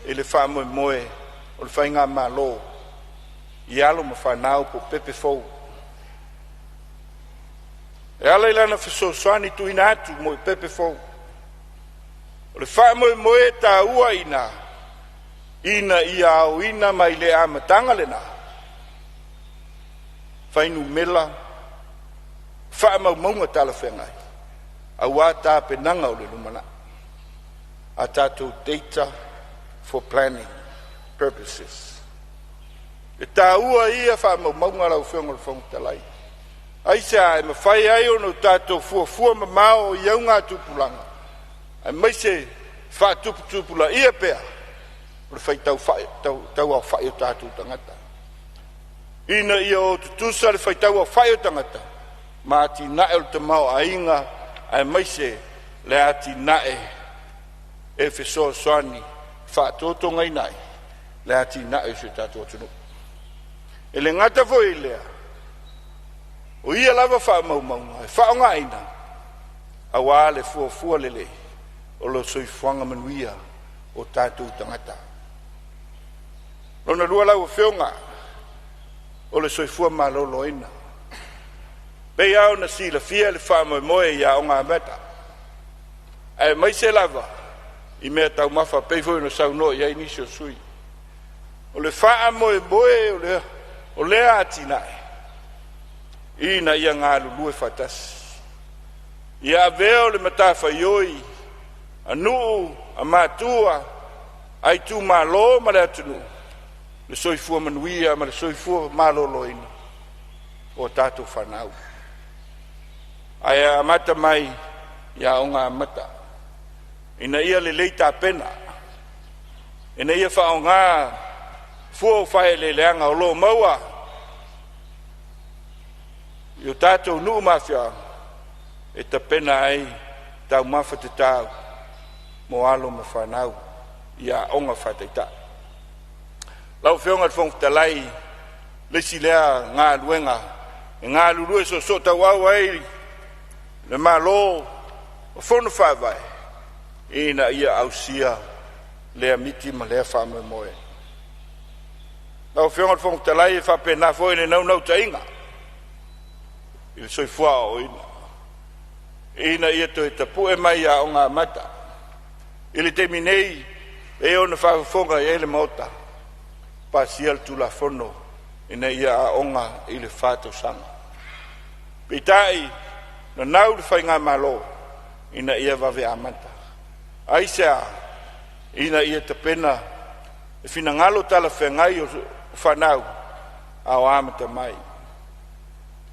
i le faamoemoe o le faigamalo i alo ma fanau po o pepe fou. E ala i lana fesoasoani tuuina atu mo pepe fou. O le faamoemoe taua ina ina ia aoina mai le amataga lena fuainumera faamaumauga talafeagai aua tapenaga o le lumanai, a tatou data for planning purposes. E taua ia faamaumauga lau Afioga i le Fofoga Fetalai. Aisea? E mafai ai ona tatou fuafua mamao i augatupulaga aemaise faatuputupulaia pea o le faitau aofai o tatou tagata, ina ia o tutusa le faitau aofai o tagata ma atinae o le tamaoaiga aemaise le atinae e fesoasoani e faatotogaina ai le atinae o si o tatou atunuu. E le gata foi i lea, o ia lava faamaumauga e faaaogaina aua le fuafua lelei o le soifuaga manuia o tatou tagata. Lona lua lau Afioga, o le soifua maloloina. E pei lava ona silafia le faamoemoe i Aoga Amata aemaise lava i meataumafa e pei foi ona saunoa i ai nisi o sui usufono. O le faamoemoe o lea atinae, ina ia galulue faatasi, ia avea o le matafaioi a nuu, a matua, a itumalo ma le atunuu le soifua manuia ma le soifua maloloina o a tatou fanau. Ae amata mai i Aoga Amata ina ia lelei tapena, ina ia faaaoga fua o faaeleeleaga o lo o maua i o tatou nuu ma afioaga e tapena ai taumafa tatau mo alo ma fanau i aoga faataitai. Lau Afioga i le Fofoga Fetalai, le isi lea galuega e galulue soosootauau ai le Malo o Fono Faavae ina ia ausia lea miti ma lea faamoemoe. Lau Afioga i le Fofoga Fetalai, e faapena foi le naunautaiga i le soifua aoaoina ina ia toe tapue mai Aoga Amata. I le taimi nei, e pei ona faafofoga i ai le Maota, pasia le Tulafono ina ia aoga i le 4 tausaga. Peitai, nanau le faigamalo ina ia vave amata. Aisea? Ina ia tapena le finagalo talafeagai o fanau a o amata mai.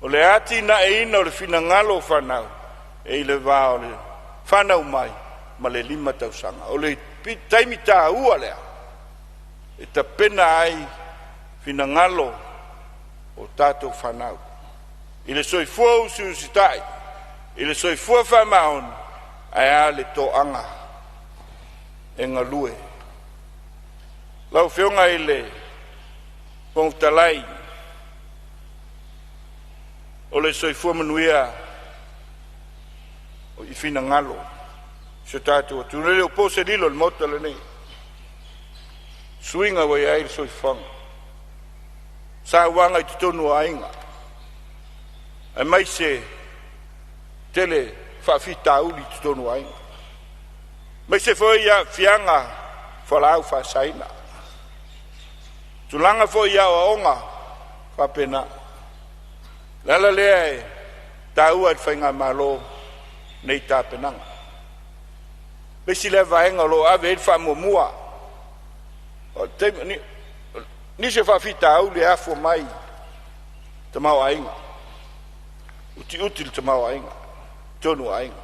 O le atinaeina o le finagalo o fanau e i le va o le fanau mai ma le 5 tausaga. O le taimi taua lea e tapena ai finagalo o tatou fanau i le soifua usiusitai, i le soifua faamaoni, ae a le toaga e galue. Lau Afioga i le Fofoga Fetalai, o le soifua manuia i finagalo o si o tatou atunuu. E le o po se lilo i le Maota lenei i suiga ua i ai le soifuaga, sauaga i totonu o aiga, aemaise tele faafitauli i totonu o aiga, aemaise foi aafiaga o fualaau faasaina. Tulaga foi i aoaoga e faapena. O le ala lea e taua ai i le faigamalo nei tapenaga. Le isi lea vaega o lo o ave i ai le faamuamua. O nisi o faafitauli e afua mai i tamaoaiga, utiuti le tamaoaiga i totonu o aiga,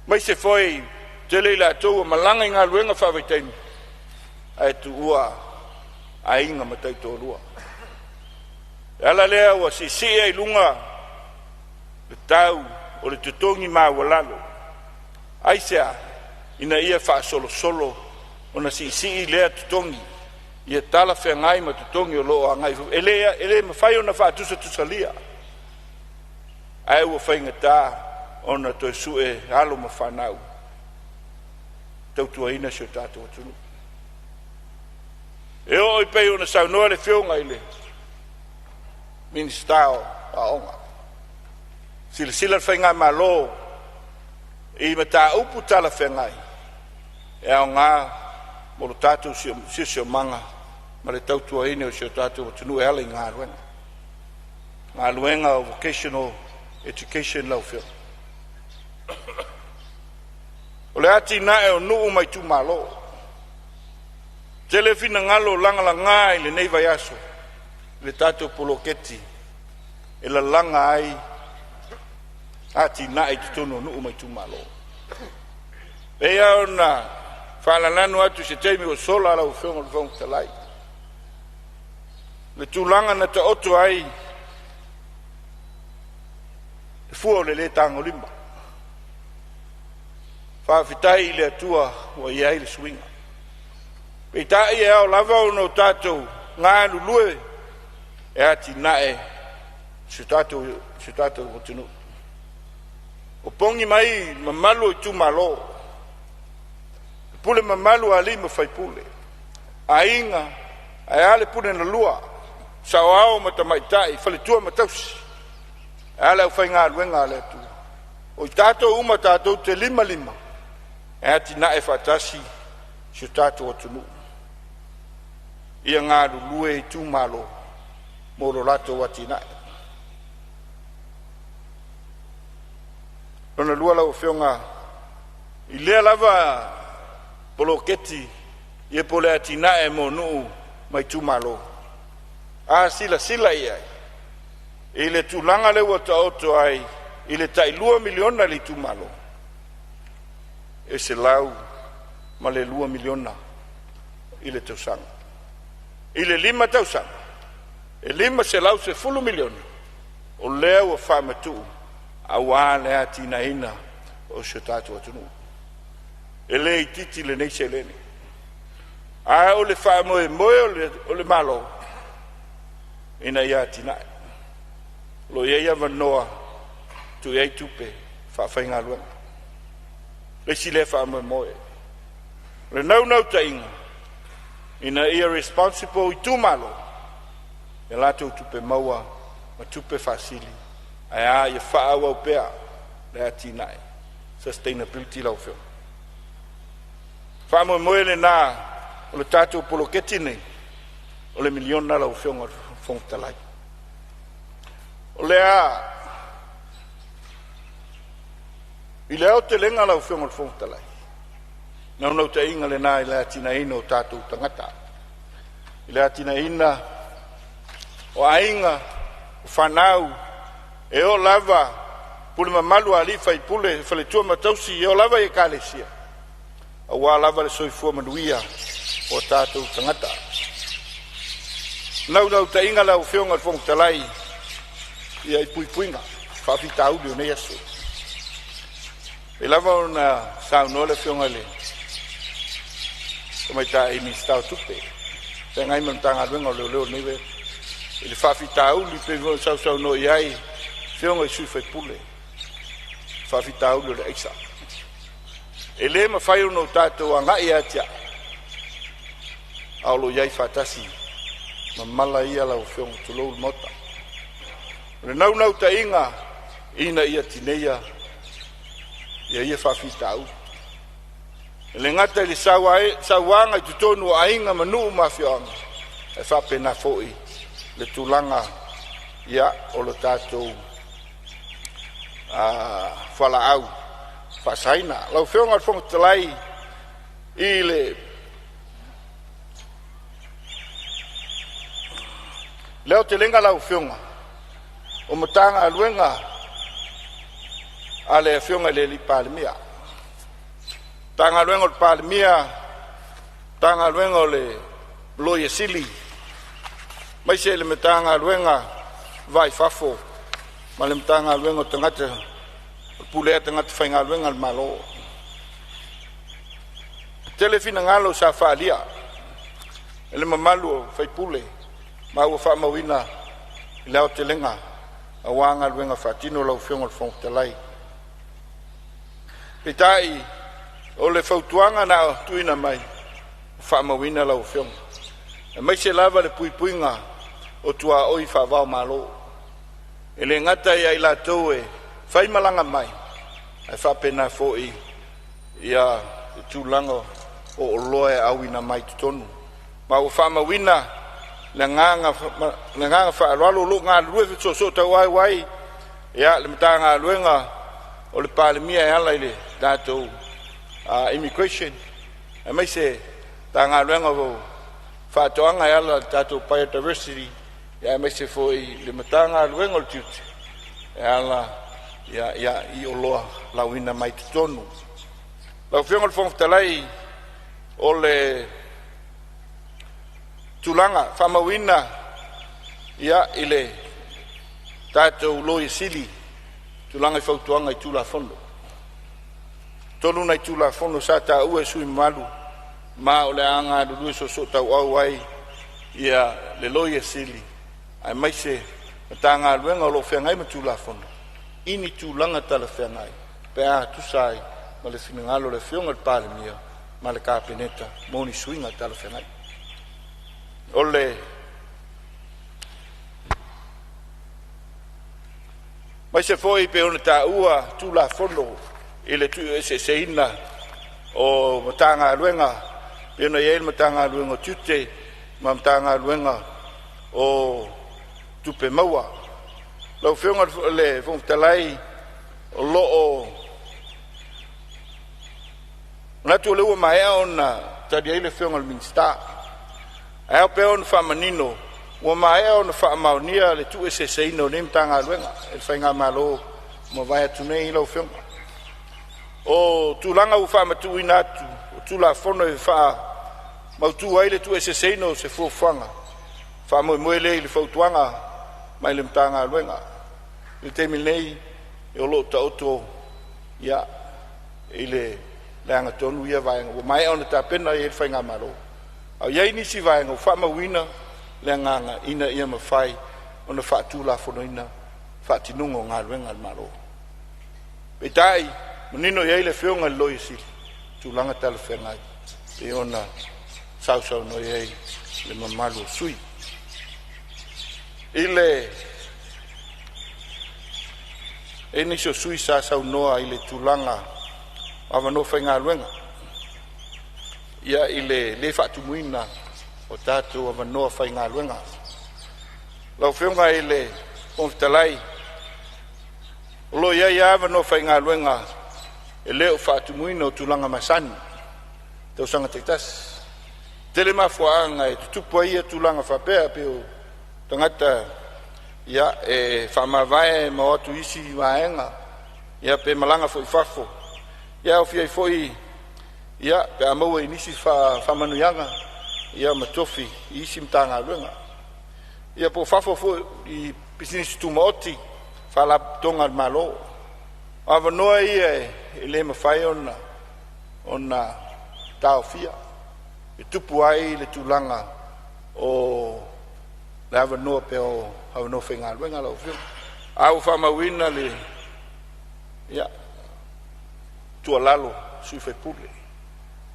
aemaise foi tele i latou ua malaga i galuega faavaitaimi ae tuua aiga ma taitoalua. O le ala lea ua siisii ai i luga le tau o le totogi maualalo. Aisea? Ina ia faasolosolo ona siisii lea totogi ia talafeagai ma totogi o lo o agai. E le mafai ona faatusatusalia, ae ua faigata ona toe sue alo ma fanau e tautuaina si o tatou atunuu. E oo e pei ona saunoa le Afioga i le Minisita o Aoga, Silasila le Faigamalo i mataupu talafeagai e aoga mo lo tatou siosiomaga ma le tautuaina o si o tatou atunuu e ala i galuega. Galuega o vocational education lau Afioga. O le atinae o nuu ma itumalo. Tele finagalo lagalaga i lenei vaiaso i le tatou poloketi e lalaga ai atinae i totonu o nuu ma itumalo. E pei ona faalalanu atu i se taimi ua sola lau Afioga i le Fofoga Fetalai, le tulaga na taoto ai le fua o le le tagolima. Faafetai i le Atua ua i ai le suiga. Peitai e ao lava ona o tatou galulue e atinae si o tatou atunuu. Opogi mai mamalu o itumalo, pule mamalu a alii ma faipule, aiga, ae a le pule na lua, saoao ma tamaitai, faletua ma tausi, ae a le aufaigaluega a le Atua. O i tatou uma tatou te limalima e atinae faatasi si o tatou atunuu. Ia galulue itumalo mo lo latou atinae. Lona lua lau Afioga i lea lava poloketi ia po o le atinae mo nuu ma itumalo, a silasila i ai i le tulaga lea ua taoto ai i le tai $2 miliona i le itumalo, e $102 miliona i le tausaga. I le 5 tausaga, e $510 miliona o lea ua faamatuu aua le atinaeina o si o tatou atunuu. E le itiiti lenei seleni, a o le faamoemoe o le Malo ina ia atinae. O lo o i ai avanoa e tuu i ai tupe faafaigaluega. Le isi lea faamoemoe, o le naunautaiga ina ia responsible itumalo i a latou tupe maua ma tupe faasili, ae a ia faaauau pea le atinae, sustainability lau Afioga. Faamoemoe lena o le tatou poloketi lenei o le miliona lau Afioga i le Fofoga Fetalai. O le a i le aotelega lau Afioga i le Fofoga Fetalai, naunautaiga lena i le atinaeina o tatou tagata, i le atinaeina o aiga, o fanau, e oo lava pule mamalu a alii ma faipule, faletua ma tausi, e oo lava i ekalesia, aua lava le soifua manuia o tatou tagata. Naunautaiga lau Afioga i le Fofoga Fetalai ia i puipuiga faafitauli o nei aso. E lava ona saunoa le Afioga i le Tamaitai Minisita o Tupe, feagai ma le Matagaluega o Leoleo i lenei i le faafitauli pei foi ona sausaunoa i ai afioga i sui usufono, faafitauli o le aisa. E le mafai ona o tatou agai e atiae, a o lo o i ai faatasi ma mala ia lau Afioga, tulou le Maota. O le naunautaiga ina ia tineia ia faafitauli. E le gata i le sauaga i totonu o aiga ma nuu ma afioaga, ae faapena foi le tulaga ia o le tatou fualaau faasaina. Lau Afioga i le Fofoga Fetalai, i le aotelega lau Afioga o Matagaluega a le Afioga i le Palemia, Matagaluega o le Palemia, Matagaluega o le Loia Sili, aemaise le Matagaluega o le Va i Fafo ma le Matagaluega o Tagata Pulea Tagata Faigaluega a le Malo. Tele finagalo sa faaalia e le mamalu o sui usufono ma ua faamauina i le aotelega aua galuega faatino lau Afioga i le Fofoga Fetalai. Peitai, o le fautuaga na tuuina mai, ua faamauina lau Afioga, aemaise lava le puipuiga o tuaoi faava-o-Malo. E le gata ia i latou e faimalaga mai ae faapena foi ia le tulaga o oloa e auina mai totonu. Ma ua faamauina le agaga faaaloalo o loo galulue fesoosoo ai ia le Matagaluega o le Palemia e ala i le tatou Immigration aemaise Matagaluega o Faatoaga e ala i le tatou Biodiversity aemaise foi le Matagaluega o le Tiute e ala i oloa lauina mai totonu. Lau Afioga i le Fofoga Fetalai, o le tulaga faamauina i le tatou Loia Sili tulaga i fautuaga i Tulafono. Tolu nai Tulafono sa taua e sui usufono mamalu, ma o le a galulue soosootauau ai ia le Loia Sili aemaise Matagaluega o lo o feagai ma Tulafono i ni tulaga talafeagai pe a tusa ai ma le finagalo o le Afioga i le Palemia ma le Kapeneta mo ni suiga talafeagai. O le aemaise foi pei ona taua Tulafono i le tuueseeseina o Matagaluega pei ona i ai le Matagaluega o Tiute ma Matagaluega o Tupe Maua. Lau Afioga i le Fofoga Fetalai, o lo o manatu o lea ua maea ona tali ai le Afioga i le Minisita, ae ao pea ona faamanino ua maea ona faamaonia le tuueseeseina o nei Matagaluega e le Faigamalo ua mavae atu nei lau Afioga. O tulaga ua faamatuuina atu o Tulafono e faamautu ai le tuueseeseina o se fuafuaga faamoemoe lea i le fautuaga mai le Matagaluega. I le taimi nei o lo o taoto i le agatonu ia vaega ua maea ona tapena i ai le Faigamalo, a i ai nisi vaega ua faamauina le agaga ina ia mafai ona faatulafonoina faatinoga o galuega a le Malo. Peitai, manino i ai le Afioga i le Loia Sili tulaga talafeagai pei ona sausaunoa ai le mamalu o sui usufono. I le e nisi o sui sa saunoa i le tulaga o avanoa faigaluega i le lē faatumuina o tatou avanoa faigaluega. Lau Afioga i le Fofoga Fetalai, o lo o i ai lava avanoa faigaluega e le o faatumuina o tulaga masani i tausaga taitasi. Tele mafuaaga e tutupu ai ia tulaga faapea, pei o tagata e faamavae ma o atu i isi vaega pe malaga foi i fafo, aofia ai foi pe a maua i nisi faamanuiaga ma tofi i isi Matagaluega po o fafo foi i pisinisi tumaoti, faalapotopotoga a le Malo. O avanoa ia e le mafai ona taofia e tupu ai le tulaga o le avanoa pei o avanoa faigaluega lau Afioga. A ua faamauina le tuualalo a sui usufono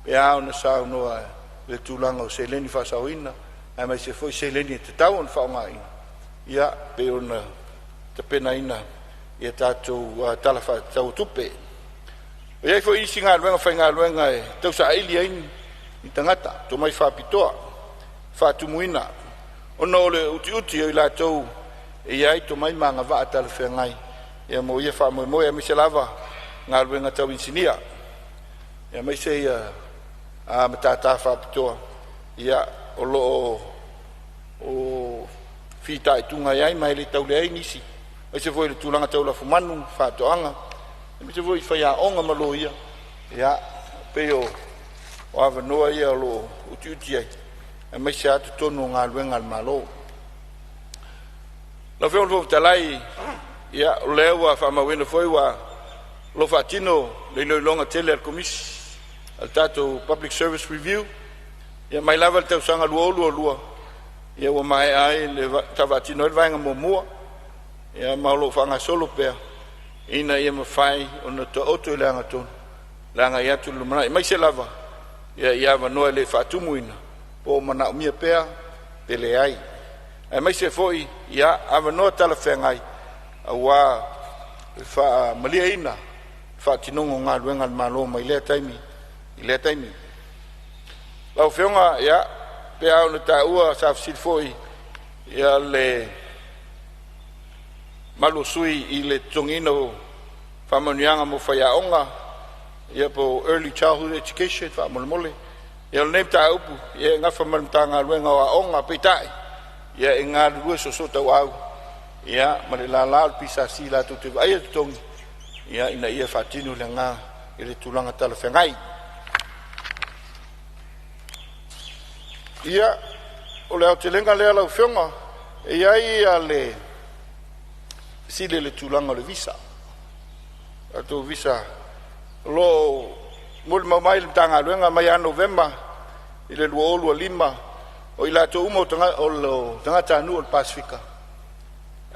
pe a ona saunoa i le tulaga o seleni faasaoina aemaise foi seleni e tatau ona faaaogaina pei ona tapenaina ia tatou Tala Faatatau o Tupe. E i ai foi isi galuega faigaluega e tausaili ai ni tagata tomai faapitoa faatumuina ona o le utiuti o i latou e i ai tomai ma agavaa talafeagai mo ia faamoemoe, aemaise lava galuega tau inisinia aemaise ia matata faapitoa o lo o fitaituga ai ma e le tau leai nisi, aemaise foi le tulaga tau lafumanu, faatoaga, aemaise foi faiaoga ma loia. Pei o avanoa ia o lo o utiuti ai aemaise lava totonu o galuega a le Malo. Lau Afioga i le Fofoga Fetalai, o lea ua faamauina foi ua o lo o faatino le iloiloga tele a le Komisi a le tatou Public Service Review mai lava le tausaga 2022 ua maea ai le faatino ai le vaega muamua, ma o lo o faagasolo pea ina ia mafai ona taoto i le agatonu le agai atu i le lumanai, aemaise lava i avanoa e le faatumuina po o manaomia pea pe leai, aemaise foi avanoa talafeagai aua faamalieina faatinoga o galuega a le Malo mai lea taimi i lea taimi. Lau Afioga, ia, pe a ona taua sa fesili foi ia le malu o sui i le totogiina o faamanuiaga mo faiaoga, ia po early childhood education faamolemole. Ia, o lenei mataupu ia e gafa ma le Matagaluega o Aoga, peitai ia e galulue soosootauau ia ma le lala o le PSC latou te vaaia totogi ia ina ia faatino le aga i le tulaga talafeagai. Ia, o le aotelega lea lau Afioga. E i ai ia le fesili i le tulaga o le visa, tatou visa o lo o molimau mai le Matagaluega mai ia Novema i le 2025, o i latou uma o tagatanuu o le Pasefika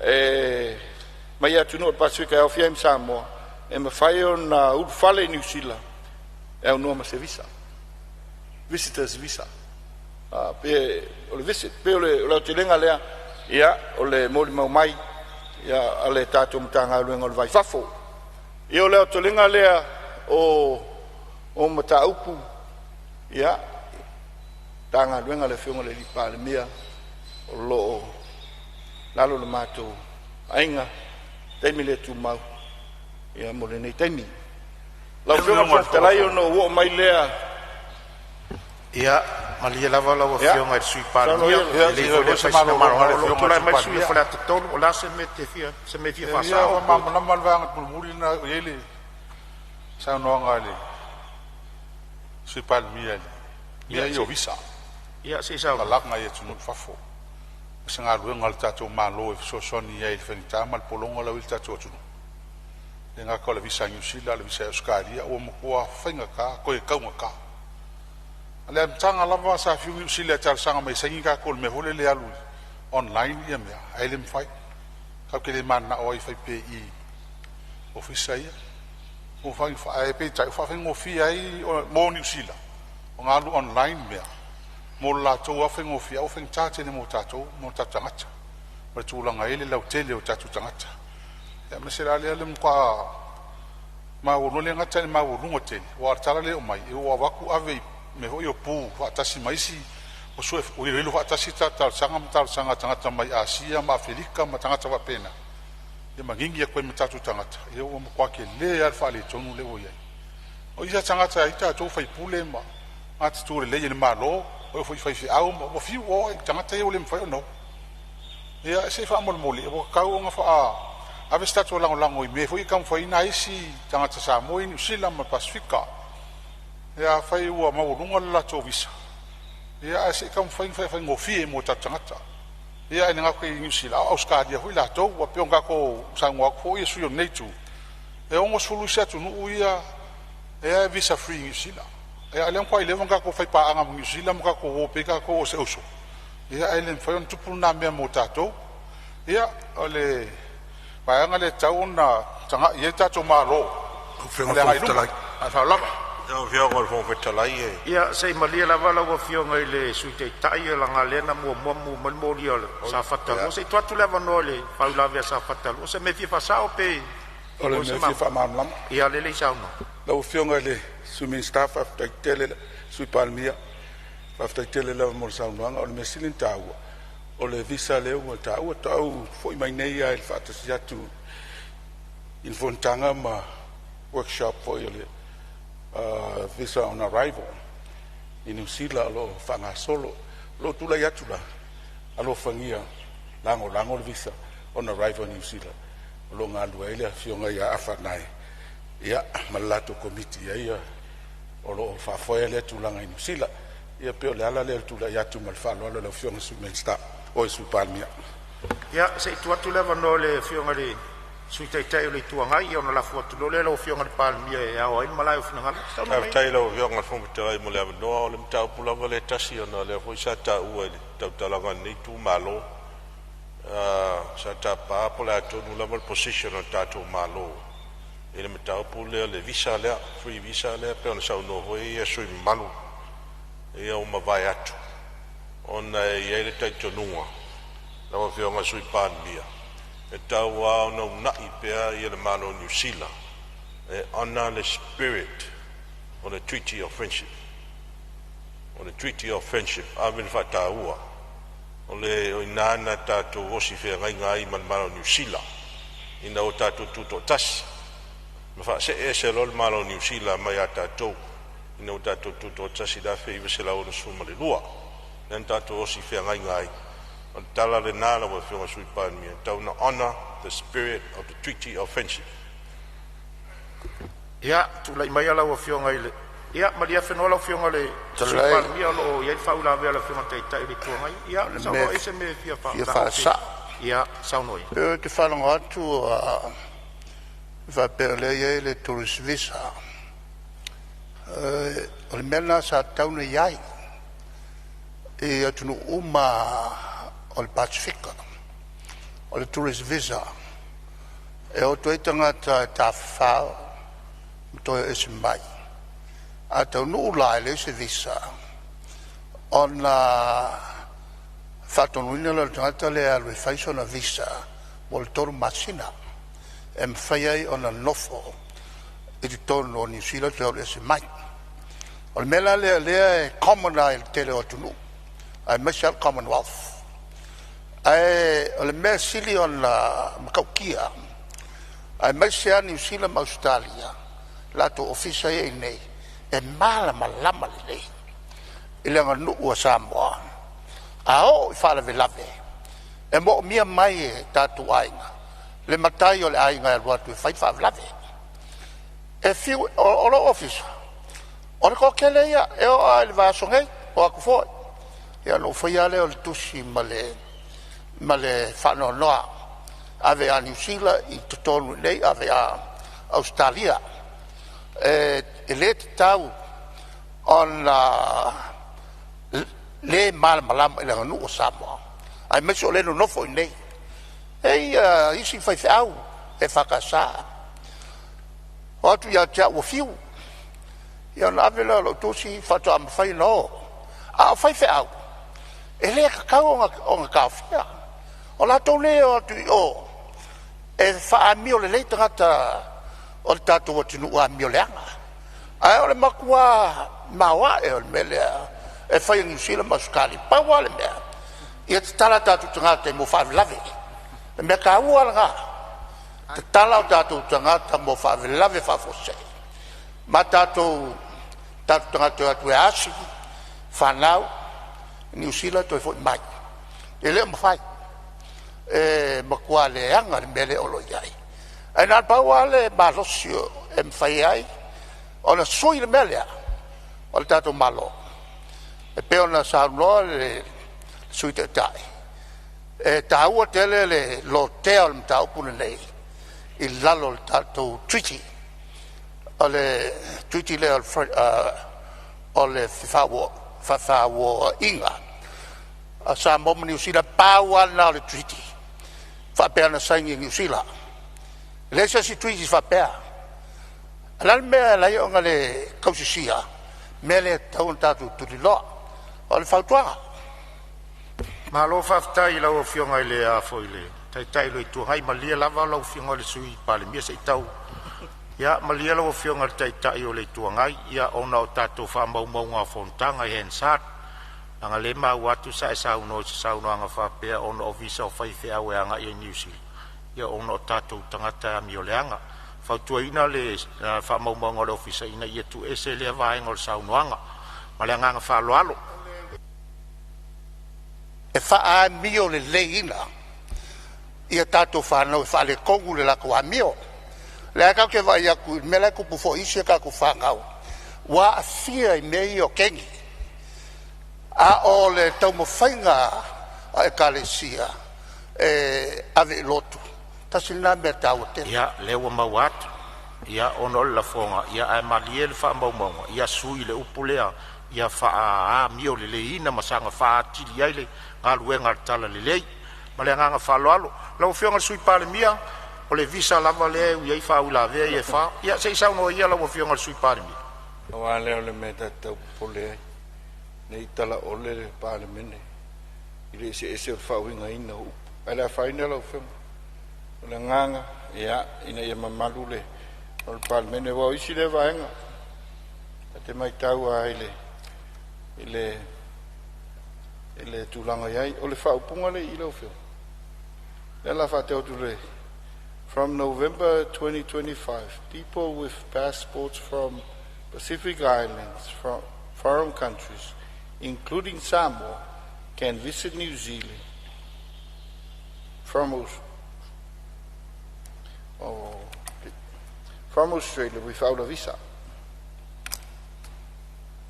e mai atunuu o le Pasefika e aofia ai ma Samoa, e mafai ona ulufale i Niu Sila e aunoa ma se visa, visitors visa. Pe o le visit, pe o le aotelega lea, ia o le molimau mai ia a le tatou Matagaluega o le Va i Fafo. Ia, o le aotelega lea o mataupu ia Matagaluega a le Afioga i le Palemia o lo o lalo le matou aiga taimi le tumau ia mo lenei taimi. Lau Afioga i le Fofoga Fetalai, ona ou oo mai lea. Ia, malie lava lau Afioga i le Sui Palemia, e le i faia se malologa o lo o tulai mai le sui usufono mo Faleata 3. O le a se mea e fia Ia, faasao? Malamalama le vaega mulimuli lena e i ai le saunoaga a le Sui Palemia i mea ia o visa. Ia, se i saunoa. Malaga i atunuu i fafo. O se galuega a le tatou Malo e fesoasoani ai i le faigata ma le pologa la ua i ai le tatou atunuu. E le gata o le visa a Niu Sila, a o le visa a Ausetalia ua matua faigata toe taugata. O le amataga lava sa fiu Niu Sila e talosaga mai e saini tatou i le mea foi lele e alu online ia mea, ae le mafai. Tatou te le mananao ai e fai pea i i ofisa ia. Ua ae peitai ua faafaigofie ai mo Niu Sila ona alu online mea mo le latou lava faigofie, ae ua faigata tele mo tatou mo tatou tagata ma le tulaga e i ai le lautele o tatou tagata. Aemaise la lea le matua maualuga, le gata i le maualuga tele, aua o le tala lea e aumai, ua avatu ave i mea foi ia o pu faatasi ma isi ua sue, ua iloilo faatasi tatou talosaga ma talosaga a tagata mai Asia ma Afelika ma tagata faapena, ia manini atu ai ma tatou tagata, ia ua matua tele lava le faaletonu lea ua i ai. O isi lava tagata e ai tatou faipule ma matutu lelei i le Malo, o e foi faifeau ma ua fiu o i tagata ia ua le mafai ona o. Ia se i faamolemole ua tatau ona ave se tatou lagolago i mea foi ia e taumafai ai nai isi tagata Samoa i Niu Sila ma le Pasefika. Ia afai ua maualuga le latou visa, ia ae se i taumafai e faafaigofie mo tatou tagata. Ia ae le gata i Niu Sila, a o Ausetalia foi latou. Ua pei ona tatou saunoa atu foi sui usufono o lenei itu, e 60 isi atunuu ia e visa free i Niu Sila. Ia a o lea ua matuai leva ona tatou faipaaga ma Niu Sila ma tatou o pei tatou o se uso, ia ae le mafai ona tupu lena mea mo tatou. Ia o le vaega lea e tatau ona tagai i ai le tatou Malo mo Afioga i le le agai Fofoga i luma. Fetalai. Ma le faaaloalo lava. Lau Afioga i le Fofoga Fetalai e... Ia, se i malie lava lau Afioga i le Sui Taitai, leaga o lea na muamua mumu mai le moli a Safata 2. Se i tuu atu le avanoa i le faauilavea a Safata 2, o se mea e fia faasao pe O le maua se mea e fia malamalamaga. faamalamalama. Ia, lelei saunoa. Lau Afioga i le Sui Minisita, faafetai tele, Sui Palemia, faafetai tele lava mo le saunoaga. O le mea sili ona taua, o le visa lea ua taua. Faatoa ou foi mai nei lava i le faatasi atu i le fonotaga ma workshop foi o le visa on arrival i Niu Sila o lo o faagasolo. O lou tulai atu la, alofagia lagolago le visa on arrival i Niu Sila o lo o galulue ai le afioga ia Afa Nae ia ma le latou komiti ia o lo o faafoea lea tulaga i Niu Sila. Ia pei o le ala lea o le tulai atu ma le faaaloalo i lau Afioga i le Sui Minisita o le Sui Palemia. Ia, se i tuu atu le avanoa i le Afioga i le Sui Taitai o le Itu Agai, ia ona lafo atu loa lea i lau Afioga i le Palemia e ao ai le malae o finagalo. Saunoa mai. Faafetai i lau Afioga i le Fofoga Fetalai mo le avanoa. O le mataupu lava lea e tasi ona o lea foi sa taua i le tautalaga a lenei itumalo. Sa tapa po o le a tonu lava le position o le tatou Malo i le mataupu lea o le visa lea, free visa lea pei ona saunoa foi sui usufono mamalu ia ua mavae atu, ona e i ai le talitonuga lau Afioga i le Sui Palemia, E tatau lava ona uunai pea le Malo o Niu Sila e honor le spirit o le Treaty of Friendship. O le Treaty of Friendship, ave le faataua, o i ina na tatou osi feagaiga ai ma le Malo o Niu Sila ina ua tatou tutoatasi, ma faasee ese loa le Malo o Niu Sila mai a tatou ina ua tatou tutoatasi i le 1962, lea na tatou osi feagaiga ai. O le tala lena lau Afioga i le Sui Palemia, e tatau ona honor the spirit of the Treaty of Friendship. Ia, tulai maia lau Afioga i le, ia malie Fenunuai lau Afioga i le Sui Palemia, o lo o i ai le faauilavea a le Afioga i le Taitai o le Itu Agai. Ia, saunoa i se mea e fia fia faasao. Faasa'o. Ia, saunoa ia. Pe ou te faalogo atu ua faapea o lea e i ai le tourist visa. O le mea lena sa tatau ona i ai i atunuu uma o le Pasefika. O le tourist visa e o atu ai tagata e tafafao ma toe o ese mai. A taunuu la e leai se visa, ona faatonuina lea o le tagata lea e alu e fai sona visa mo le 3 masina e mafai ai ona nofo i totonu o Niu Sila toe alu ese mai. O le mea la lea o lea e common lava i le tele o atunuu aemaise lava le Commonwealth. Ae o le mea sili ona matautia aemaise lava Niu Sila ma Ausetalia latou ofisa ia e i inei e malamalama lelei i le aganuu a Samoa. A oo i faalavelave e moomia mai e tatou aiga le matai o le aiga e alu atu e fai le faalavelave. E fiu o lou ofisa, o le toatele ia e oo lava i le vaiaso nei, o atu foi. Ia ona ou faia lava lea o le tusi ma le faanoanoa, ave ia Niu Sila i totonu i inei, ave ia Ausetalia. E le tatau ona le malamalama i le aganuu a Samoa aemaise o lea e nonofo i inei. E i ai isi faifeau EFKS, o atu ia te au ua fiu, ia ona ave lea o lau tusi faatoa mafai ona o. A o faifeau, e le tatau ona taofia. O latou nei e o atu i o e faaamio lelei tagata o le tatou atunuu amioleaga. Ae o le matua maoae o le mea lea e fai e Niu Sila ma Ausetalia. Pau lava le mea, ia tatala o tatou tagata mo faalavelave. O le mea taua lena, tatala o tatou tagata mo faalavelave faafuasei, ma tatou tagata e o atu e asi fanau i Niu Sila toe foi mai. E le o mafai, e matua leaga le mea lea o lo o i ai. Ae na o le pau lava le malosi e mafai ai ona sui le mea lea, o le tatou Malo, e pei ona saunoa le Sui Taitai, e taua tele le lotea o le mataupu lenei i lalo o le tatou Treaty, o le Treaty lea o le Fefaatauaiga a Samoa ma Niu Sila. Pau lava lena o le Treaty e faapea na saini e Niu Sila. E leai se isi Treaty faapea. O le a le mea e ala ai ona le tausisia mea lea e tatau ona tatou tuliloa? O le fautuaga. Malo faafetai i lau Afioga i le Taitai o le Itu Agai, malie lava lau Afioga i le Sui Palemia se i tau… Ia malie lau Afioga i le Taitai o le Itu Agai, ona o tatou faamaumauga o fonotaga e Hansard, leaga o lea e maua atu sa e saunoa i se saunoaga faapea ona o visa o faifeau e agai i Niu Sila ona o tatou tagata e amioleaga. E fautuaina le faamaumauga a le Ofisa ina ia tuuese lea vaega o le saunoaga. Ma le agaga faaaloalo. E faaamioleleiina ia tatou fanau e faaletonu le latou amio. O lea tatou te vaai atu i le mea la e tupu foi i isi a tatou fanau ua aafia i mea ia o kegi. A o le taumafaiga a ekalesia e ave i lotu, tasi lena mea taua tele. Ia, o lea ua maua atu, ona o le lafoga, ae malie le faamaumauga ia sui le upu lea ia faaamioleleiina ma saga faaatili ai le galuega a le talalelei. Ma le agaga faaaloalo lau Afioga i le Sui Palemia, o le visa lava lea e ui ai faauilavea ia e fa. Ia se i saunoa ia lau Afioga i le Sui Palemia. Pau lava lea o le mea ta te tau popole ai, ne i talaole le Palemene i le eseese o le faauigaina o upu. Ae le afaina lau Afioga. O le agaga ia ina ia mamalu le o le Palemene aua o isi lea vaega ta te matau lava i le tulaga e i ai. O le faaupuga lea i i lau Afioga, lea o le a faatau atu le "From November 2025, people with passports from Pacific Islands foreign countries, including Samoa, can visit New Zealand from Australia without a visa."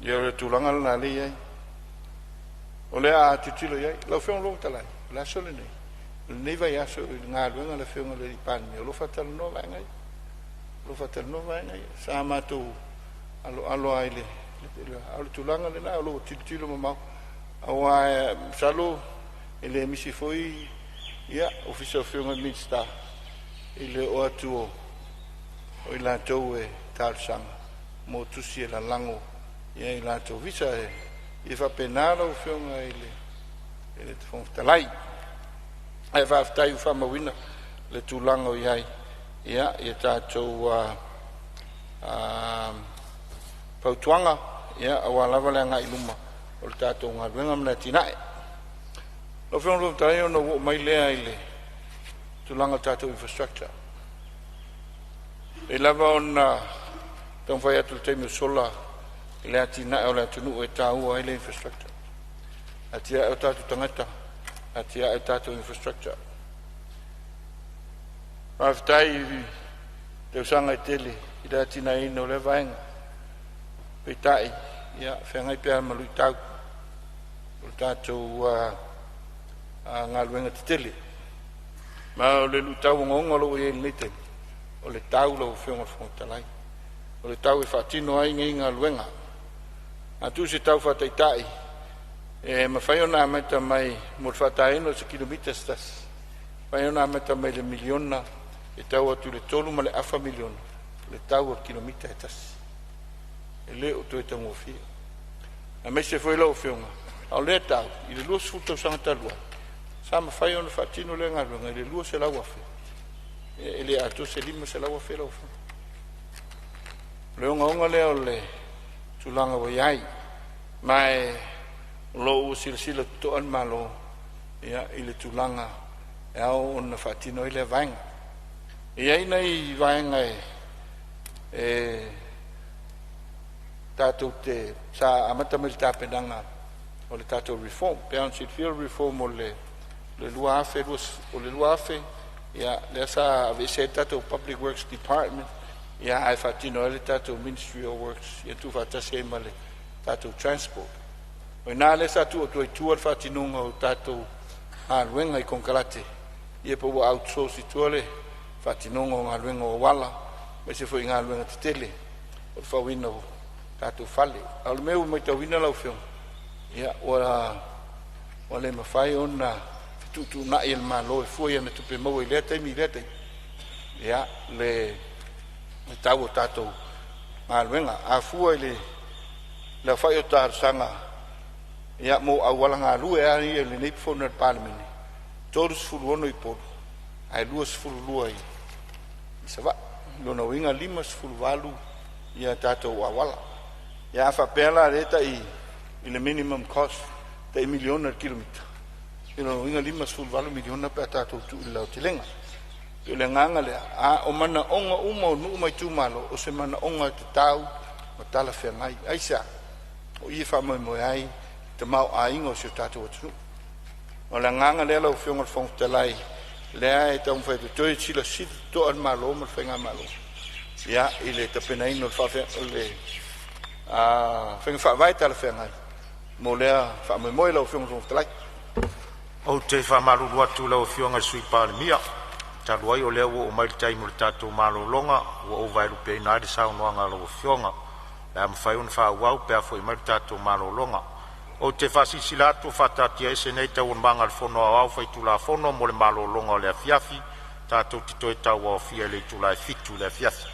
Ia o le tulaga lena lea e i ai. O le a tilotilo i ai. Lau Afioga i le Fofoga Fetalai, o le aso lenei, o lenei vaiaso i le galuega a le Afioga i le Palemia o lo o faatalanoa vaega ia. O lo o faatalanoa vaega ia. Sa matou aloalo lava i le, a o le tulaga lena o lo o tilotilo mamao aua masalo e le misi foi ia ofisa o Afioga i Minisita i le oo atu o i latou e talosaga mo tusi e lalago i latou visa. E faapena lau Afioga i le Fofoga Fetalai. Ae faafetai ua faamauina le tulaga o i ai ia tatou fautuaga aua lava le agai i luma o le tatou galuega ma le atinae. Lau Afioga i le Fofoga Fetalai, ona ou oo mai lea i le tulaga o le tatou infrastructure. E pei lava ona taumafai atu i le taimi ua sola i le atinae o le atunuu e taua ai le infrastructure. Atiae o tatou tagata, atiae o tatou infrastructure. Faafetai i tausaga e tele i le atinaeina o lea vaega. Peitai, ia, feagai pea ma luitau o le tatou galuega tetele. Ma o le luitau ogaoga o lo o i ai i lenei taimi, o le tau lau Afioga i le Fofoga Fetalai. O le tau e faatino ai nei galuega. A tuu se tau faataitai e mafai ona amata mai mo le faataina o se kilomita se tasi, mafai ona amata mai le $1 miliona e tau atu i le $3.5 miliona le tau o le kilomita e tasi. E le o toe taugofie. Aemaise foi lau Afioga, a o lea tau i le 20 tausaga talu ai, sa mafai ona faatino lea galuega i le 200,000, e le atoa se 500,000 lau Afioga. O le ogaoga lea o le tulaga ua i ai, ma e o lo o ua silasila totoa le Malo ia, i le tulaga e ao ona faatino ai lea vaega. E i ai nai vaega e tatou te sa amata mai le tapenaga o le tatou reform. Pe ona silafia o le reform o le 2000, o le 2000 ia, lea sa aveese ai le tatou Public Works Department ia, ae faatino ai le tatou Ministry of Works ia, tuufaatasi ai ma le tatou Transport. O i ina lea sa tuu atu ai i tua le faatinoga o tatou galuega i konekarate ia, pe ua outsource i tua le faatinoga o galuega o auala, aemaise foi galuega tetele o le fauina o tatou fale. A o le mea ua matauina lau Afioga, ia, ua le mafai ona fetuutuunai e le Malo e fua i ana tupe maua i lea taimi i lea taimi ia le tau o tatou galuega. A fua i le aofai o talosaga ia mo auala galue a ia i lenei fono a le Palemene, 36 i Upolu ae 22 i Savaii. Lona uiga 58 ia tatou auala. Ia, a faapea la lea tai i le minimum cost tai $1 miliona i le kilomita, ia lona uiga $58 miliona pe a tatou tuu i le laotelega. O le agaga lea, a o manaoga uma o nuu ma itumalo, o se manaoga e tatau ma talafeagai. Aisea? O i e faamoemoe ai tamaoaiga o si o tatou atunuu. O le agaga lea lau Afioga i le Fofoga Fetalai, lea e taumafai atu toe silasila totoa le Malo ma le Faigamalo ia i le tapenaina o le faiga faavae talafeagai mo lea faamoemoe lau Afioga i le Fofoga Fetalai. Ou te faamalulu atu i lau Afioga i le Sui Palemia, talu ai o lea ua oo mai le taimi o le tatou malologa, ua ou vaelupeina ai le saunoaga a lau Afioga. O le a mafai ona faaauau pe a foi mai le tatou malologa. Ou te faasilasila atu ua faataatiaese nei Taualumaga a le Fono Aoao Faitulafono mo le malologa o le afiafi. Tatou te toe tauaofia i le itula e 7:00 i le afiafi.